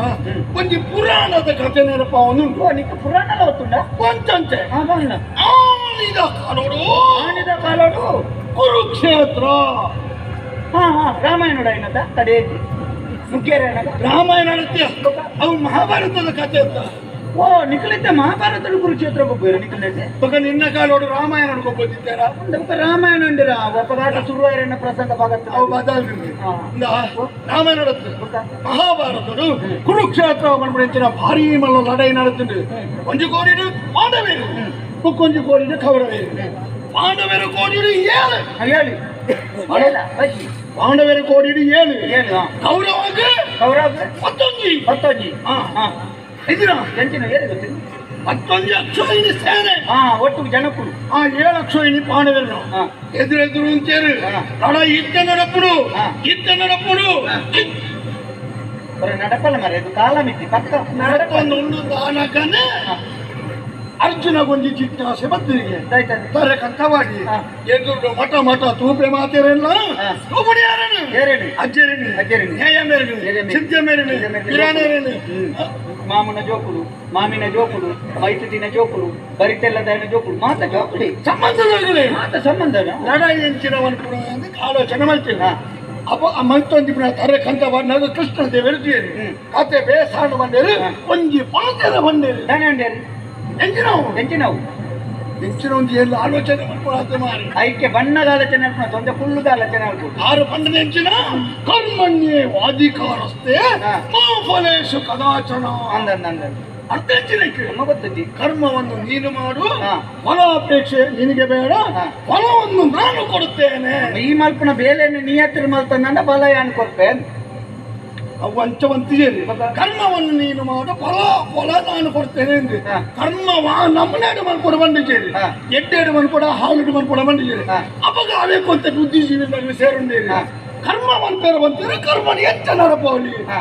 ಒಂದು ಪುರಾಣದ ಕಥೆ ನೆನಪ ಒಂದುಂಟು ನಿಕ್ಕ ಪುರಾಣ ಗೊತ್ತುಂಡ ಒಂಚಂತೆ ಆನಿದ ಕಾಲೋಡು ಆನಿದ ಕಾಲೋಡು ಕುರುಕ್ಷೇತ್ರ ಹಾ ಹಾ ರಾಮಾಯಣ ಏನದ ಕಡೆಯದು ಮುಖ್ಯರ ರಾಮಾಯಣ ಅವು ಮಹಾಭಾರತದ ಕಥೆ ಅಂತ ಓ ನಿಖಲಿದ್ದ ಮಹಾಭಾರತದ ಕುರುಕ್ಷೇತ್ರ ಗೊಬ್ಬರ ನಿಖಲಿದ್ದೆ ಬಗ ನಿನ್ನ ಕಾಲೋಡು ರಾಮಾಯಣ ಗೊಬ್ಬದಿದ್ದಾರ ಒಂದು ರಾಮಾಯಣ ಅಂಡಿರ ಒಪ್ಪಗಾಟ ಶುರುವಾಯಿರನ್ನ ಪ್ರಸಂಗ ಭಾಗತ್ತ ಅವು ಬದಲ್ರಿ ರಾಮಾಯಣ ಮಹಾಭಾರತಡು ಕುರುಕ್ಷೇತ್ರ ಬಂದ್ಬಿಡಿನ ಭಾರೀ ಮಲ್ಲ ಲಡೈ ನಡತಿಂಡು ಒಂಜು ಕೋಡಿಡು ಪಾಂಡವೇರು ಕೊಂಜು ಕೋಡಿಡು ಕೌರವೇರು ಪಾಂಡವೇರು ಕೋಡಿಡು ಏಳು ಹೇಳಿ ಪಾಂಡವೇರು ಕೋಡಿಡು ಏಳು ಏಳು ಕೌರವಾಗ ಕೌರವ ಪತ್ತೊಂಜಿ ಪತ್ತೊಂಜಿ ಇದಿರಾ ಎಂಚಿನ ಏನು ಗೊತ್ತಿಲ್ಲ ಪತ್ತೊಂಜಿ ಅಕ್ಷೋಹಿಣಿ ಸೇನೆ ಒಟ್ಟು ಜನಕ್ಕುಡು ಆ ಏಳು ಅಕ್ಷೋಹಿಣಿ ಪಾಂಡವರು ಎದುರೆದುರು ಅಂತೇರು ಲಡಾಯಿ ಇತ್ತ ನಡಪುಡು ಇತ್ತ ನಡಪುಡು ನಡಪಲ್ಲ ಮರೆ ಇದು ಕಾಲ ಮಿತಿ ಪಕ್ಕ ನಡಕೊಂದು ಉಂಡು ಆನಗನೆ ಅರ್ಜುನ ಗೊಂಜಿ ಜಿಜ್ಞಾಸೆ ಬತ್ತಿರಿಗೆ ತರಕಂತವಾಗಿ ಎದುರು ಮಠ ಮಠ ತೂಪೆ ಮಾತೇರಲ್ಲ ತೂಪುಡಿ ಯಾರನು ಅಜ್ಜೇರಣಿ ಅಜ್ಜೇರಣಿ ನ್ಯಾಯಮೇರಣಿ ಸಿದ್ಧಮೇರಣಿ ಪಿರಾಣೇರಣಿ ಮಾಮನ ಜೋಕುಡು ಮಾಮಿನ ಜೋಕುಡು ಮೈತುದಿನ ಜೋಕುಡು ಬರಿತೆಲ್ಲದಾಯನ ಜೋಕುಡು ಮಾತ ಜೋಕುಡಿ ಸಂಬಂಧದಾಗಲಿ ಮಾತ ಸಂಬಂಧ ಲಡಾಯಿ ಎಂಚಿನವನ್ ಪುರ ಆಲೋಚನೆ ಮಾಡ್ತೀನಿ ಅಪ್ಪ ಮಂತೊಂದಿ ತರಕಂತ ಬಂದಾಗ ಕೃಷ್ಣ ದೇವರು ಕತೆ ಬೇಸಾಣ ಬಂದೇರು ಒಂಜಿ ಪಾತೆರ ಬಂದೇರು ತಾನೇ ಅಂಡೇರಿ ಎಂಚಿನವು ಎಂಚಿನವು ಹೆಚ್ಚಿನ ಒಂದು ಎಲ್ಲ ಆಲೋಚನೆ ಮಾಡ್ಕೊಳತ್ತೆ ಮಾರಿ ಐಕೆ ಬಣ್ಣದ ಆಲೋಚನೆ ಅಲ್ಪನ ತೊಂದರೆ ಕುಳ್ಳುದ ಆಲೋಚನೆ ಅಲ್ಪ ಆರು ಪಂಡನ ಹೆಚ್ಚಿನ ಕರ್ಮಣ್ಯೇ ವಾದಿಕಾರಸ್ತೆ ಮಾ ಫಲೇಶು ಕದಾಚನ ಅಂದ ಅಂದ ಅರ್ಥ ಹೆಚ್ಚಿನಕ್ಕೆ ನಮ್ಮ ಗೊತ್ತಜ್ಜಿ ಕರ್ಮವನ್ನು ನೀನು ಮಾಡು ಹಾ. ಫಲಾಪೇಕ್ಷೆ ನಿನಗೆ ಬೇಡ ಹಾ. ಫಲವನ್ನು ನಾನು ಕೊಡುತ್ತೇನೆ ಈ ಮಲ್ಪನ ಬೇಲೆಯನ್ನು ನೀ ಹತ್ತಿರ ಮಲ್ತಂದ ಬಲ ಯಾನ್ ಕೊರ್ಪೆ ಅವು ಅಂಚವಂತಿಯೇರಿ ಕರ್ಮವನ್ನು ನೀನು ಮಾಡು ಫಲ ಫಲ ನಾನು ಕೊಡ್ತೇನೆ ಎಂದು ಹಾ. ಕರ್ಮವ ನಮ್ಮನೇಡು ಮನ್ಕೊಡ ಬಂದಿದ್ದೀರಿ ಹಾ. ಎಡ್ಡೆಡು ಮನ್ಕೊಡ ಹಾಲುಡು ಮನ್ಕೊಡ ಬಂದಿದ್ದೀರಿ ಹಾ. ಅವಾಗ ಅವೇ ಕೊಂತ ಬುದ್ಧಿಜೀವಿ ಸೇರುಂಡೇರಿ ಹಾ. ಕರ್ಮ ಮನ್ಪೇರ ಬಂತೀರಿ ಕರ್ಮನ ಹೆಚ್ಚ ನರಪವಲಿ ಹಾ.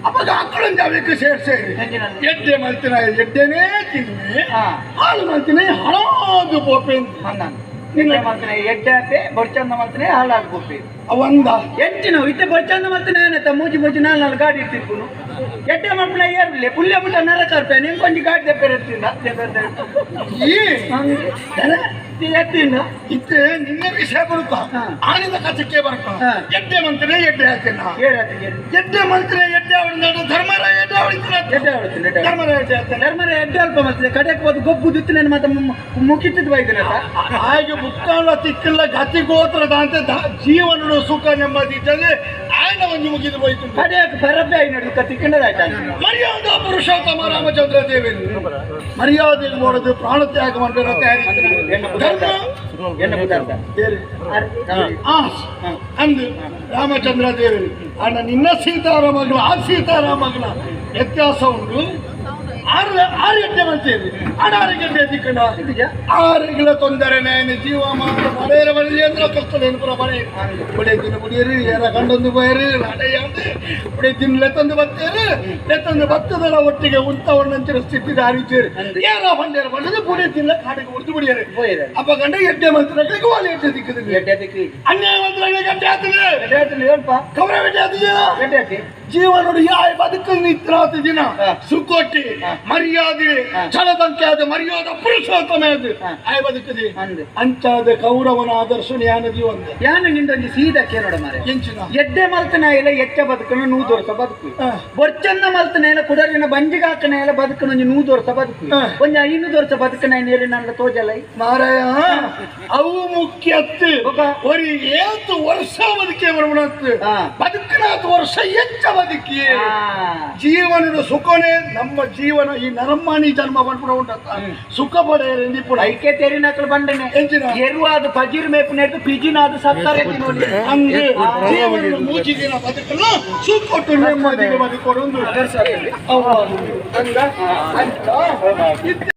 ಅವಾಗ ಆಕಳಂಜ ಅವೇಕ ಸೇರ್ ಸೇರಿ ಎಂಜಿನ? ಎಡ್ಡೆ ಮಲ್ತಿನ ಎಡ್ಡೆನೇ ತಿನ್ನಿ ಹಾ. ಹಾಲು ಮಲ್ತಿನ ಹಳಾದು ಪೋಪೆ ಅಂದ ನಿನ್ನೆ ಮಲ್ತನೆ ಎಡ್ಡೆ ಆಪೆ ಬೊಡ್ಚಂದ ಮಲ್ತನೆ ಹಾಳಾಗ್ ಬೋಪೆ ಅವಂದ ಎಂಚಿನ ಇತ್ತೆ ಬೊಡ್ಚಂದ ಮಲ್ತನೆ ಏನತ್ತ ಮೂಜಿ ಮೂಜಿ ನಾಲ್ ನಾಲ್ ಗಾಡಿ ಇರ್ತಿರ್ಪುನು ಎಡ್ಡೆ ಮಲ್ಪನ ಏರ್ಲೆ ಪುಲ್ಯ ಪುಟ್ಟ ನರಕ ಅರ್ಪೆ ನಿನ್ ಕೊಂಚ ಗಾಡಿ ದೆಪ್ಪೆರೆತ್ತಿಂದ ಈ ಎತ್ತಿಂದ ಇತ್ತೆ ನಿನ್ನೆ ವಿಷಯ ಬರುತ್ತಾ ಹಾ. ಆನಿದ ಕಥಕ್ಕೆ ಬರುತ್ತಾ ಹಾ. ಎಡ್ಡೆ ಮಂತ್ರಿ ಎಡ್ಡೆ ಹಾಕಿನ ಏರಾತಿಗೆ ಎಡ್ಡೆ ಮಂತ್ರಿ ಎಡ್ಡೆ ಅವಳಿಂದ ಧರ್ಮರಾಯ ಎಡ್ಡೆ ಅವಳಿದ್ದ ಎಡ್ಡೆ ಅವಳಿದ್ದ ಧರ್ಮರಾಯ ಎಡ್ಡೆ ಹಾಕ್ತಾನೆ. ಧರ್ಮರ ಎಡ್ಡೆ ಅಲ್ಪ ಮಲ್ತದೆ ಕಡೆಕ್ ಹೋದ್ ಗೊಬ್ಬು ದಿತ್ತಿನ ಮತ್ತೆ ಮುಗಿತಿದ್ ಬೈದಿನ ಹಾಗೆ ಮುಕ್ತಾಳ ತಿಕ್ಕಿಲ್ಲ ಗತಿ ಗೋತ್ರದ ಅಂತ ಜೀವನದ ಸುಖ ನೆಮ್ಮದಿ ಇದ್ದರೆ ಆಯ್ನ ಒಂದು ಮುಗಿದು ಹೋಯ್ತು ಕಡೆಕ್ ಬರಬ್ಬೆ ಆಗಿ ನಡು ಕತ್ತಿಕೊಂಡದಾಯ್ತ ಮರ್ಯಾದಾ ಪುರುಷೋತ್ತಮ ರಾಮಚಂದ್ರ ದೇವರು ಮರ್ಯಾದೆ ಮಾಡೋದು ಪ್ರಾಣ ತ್ಯಾಗ ಮಾಡಬೇಕು ಧರ್ಮ ಎಣ್ಣ ಪದಾರ್ಥ ಬೇರೆ. ಆ, ಅಂದು ರಾಮಚಂದ್ರ ದೇವರು ಅಣ್ಣ ನಿನ್ನ ಸೀತಾರಾಮಗಳ ಆ ಸೀತಾರಾಮಗಳ ವ್ಯತ್ಯಾಸ ಉಂಟು ಆರು ಆರು ಗಂಟೆ ಮಾಡ್ತೀರಿ ಆರು ಗಂಟೆ ದಿಕ್ಕಣ ಆರುಗಳ ತೊಂದರೆ ನೇನು ಜೀವ ಮಾತ್ರ ಬಡೆಯರ ಬಳಿ ಅಂದ್ರೆ ಕಷ್ಟದೇನು ಪುರ ಬಡೆ ಬಡೆ ತಿನ್ನು ಕುಡಿಯರಿ ಏರ ಕಂಡೊಂದು ಬಯರಿ ಲಡೆಯ ಅಂದು ಬಡೆ ತಿನ್ನು ಲೆತ್ತೊಂದು ಬತ್ತೇರಿ ಲೆತ್ತೊಂದು ಬತ್ತದಲ್ಲ ಒಟ್ಟಿಗೆ ಉಂತವಣ್ಣಂಚಿನ ಸ್ಥಿತಿ ದಾರಿಚೇರಿ ಏರ ಬಂಡೇರ ಬಂಡದು ಪುಡಿ ತಿನ್ನ ಕಾಡಿಗೆ ಉರ್ದು ಬಿಡಿಯರಿ ಪೋಯಿರ. ಅಪ್ಪ ಗಂಡ ಎಡ್ಡೆ ಮಂತ್ರಗಳಿಗೆ ವಾಲಿ ಎಡ್ಡೆ ದಿಕ್ಕದಿಲ್ಲ ಎಡ್ಡೆ ದಿಕ್ಕಿ ಅನ್ಯಾಯ ಮಂತ್ರಗಳಿಗೆ ಎಡ್ಡೆ ಆಗ್ತದೆ ಎಡ್ಡೆ ಆತನ ಹೇಳ್ಪ ಕೌರವ ಎಡ್ಡೆ ಆಗ್ತದೆ ಎಡ್ಡೆ ಆತಿ ಜೀವನೋಡು ಯಾವ ಬದುಕು ನಿತ್ರಾತ ದಿನ ಹಾ. ಸುಖೊಟ್ಟಿ ಹಾ. ಮರ್ಯಾದೆ ಹಾ. ಛಲದಂತೆ ಆದ ಮರ್ಯಾದ ಪುರುಷೋತ್ತಮ ಅದು ಹಾ. ಆಯ್ ಬದುಕದೆ ಅಂದೆ. ಅಂಚಾದ ಕೌರವನ ಆದರ್ಶ ಜ್ಞಾನದಿ ಒಂದು ಯಾನ ನಿಂದೊಂಜಿ ಸೀದಾ ಕೇನೋಡ ಮಾರೆ ಎಂಚಿನ ಎಡ್ಡೆ ಮಲ್ತನ ಇಲ್ಲ ಎಚ್ಚ ಬದುಕನು ನೂದು ವರ್ಷ ಬದುಕು ಹಾ. ಬೊರ್ಚನ್ನ ಮಲ್ತನ ಇಲ್ಲ ಕುಡರಿನ ಬಂಜಿಗೆ ಹಾಕನ ಇಲ್ಲ ಬದುಕನು ಒಂಜಿ ನೂದು ವರ್ಷ ಬದುಕು ಹಾ. ಒಂಜಿ ಐನೂರು ವರ್ಷ ಬದುಕನ ನೀರು ನನ್ನ ತೋಜಲ ಮಾರಾಯ ಅವು ಮುಖ್ಯತ್ತು ಬೊಕ? ಒರಿ ಏತು ವರ್ಷ ಬದುಕಿ ಬರಬಣತ್ತು ಹಾ. ಬದುಕಿನಾತು ವರ್ಷ ಹೆಚ್ಚ ಬದುಕಿ ಜೀವನದ ಸುಖನೇ ನಮ್ಮ ಜೀವನ ಈ ನರಮಾನಿ ಜನ್ಮ ಬಂದ್ಬಿಡ ಉಂಟತ್ತ ಸುಖ ಪಡೆಯರೆ ನಿಪುಣ ಐಕೆ ತೆರಿನಕಲು ಬಂಡನೆ ಎಂಚಿನ? ಎರುವಾದ ಪಜಿರ್ ಮೇಪು ನೆಟ್ಟು ಪಿಜಿನಾದ ಸತ್ತಾರೆ ನೋಡಿ ಅಂದು ಜೀವನದ ಮೂಚಿ ದಿನ ಬದುಕಲ್ಲ ಸುಖ ಕೊಟ್ಟು ನೆಮ್ಮದಿಗೆ ಬದುಕೊಡೊಂದು ಆದರ್ಶ ಅಂದ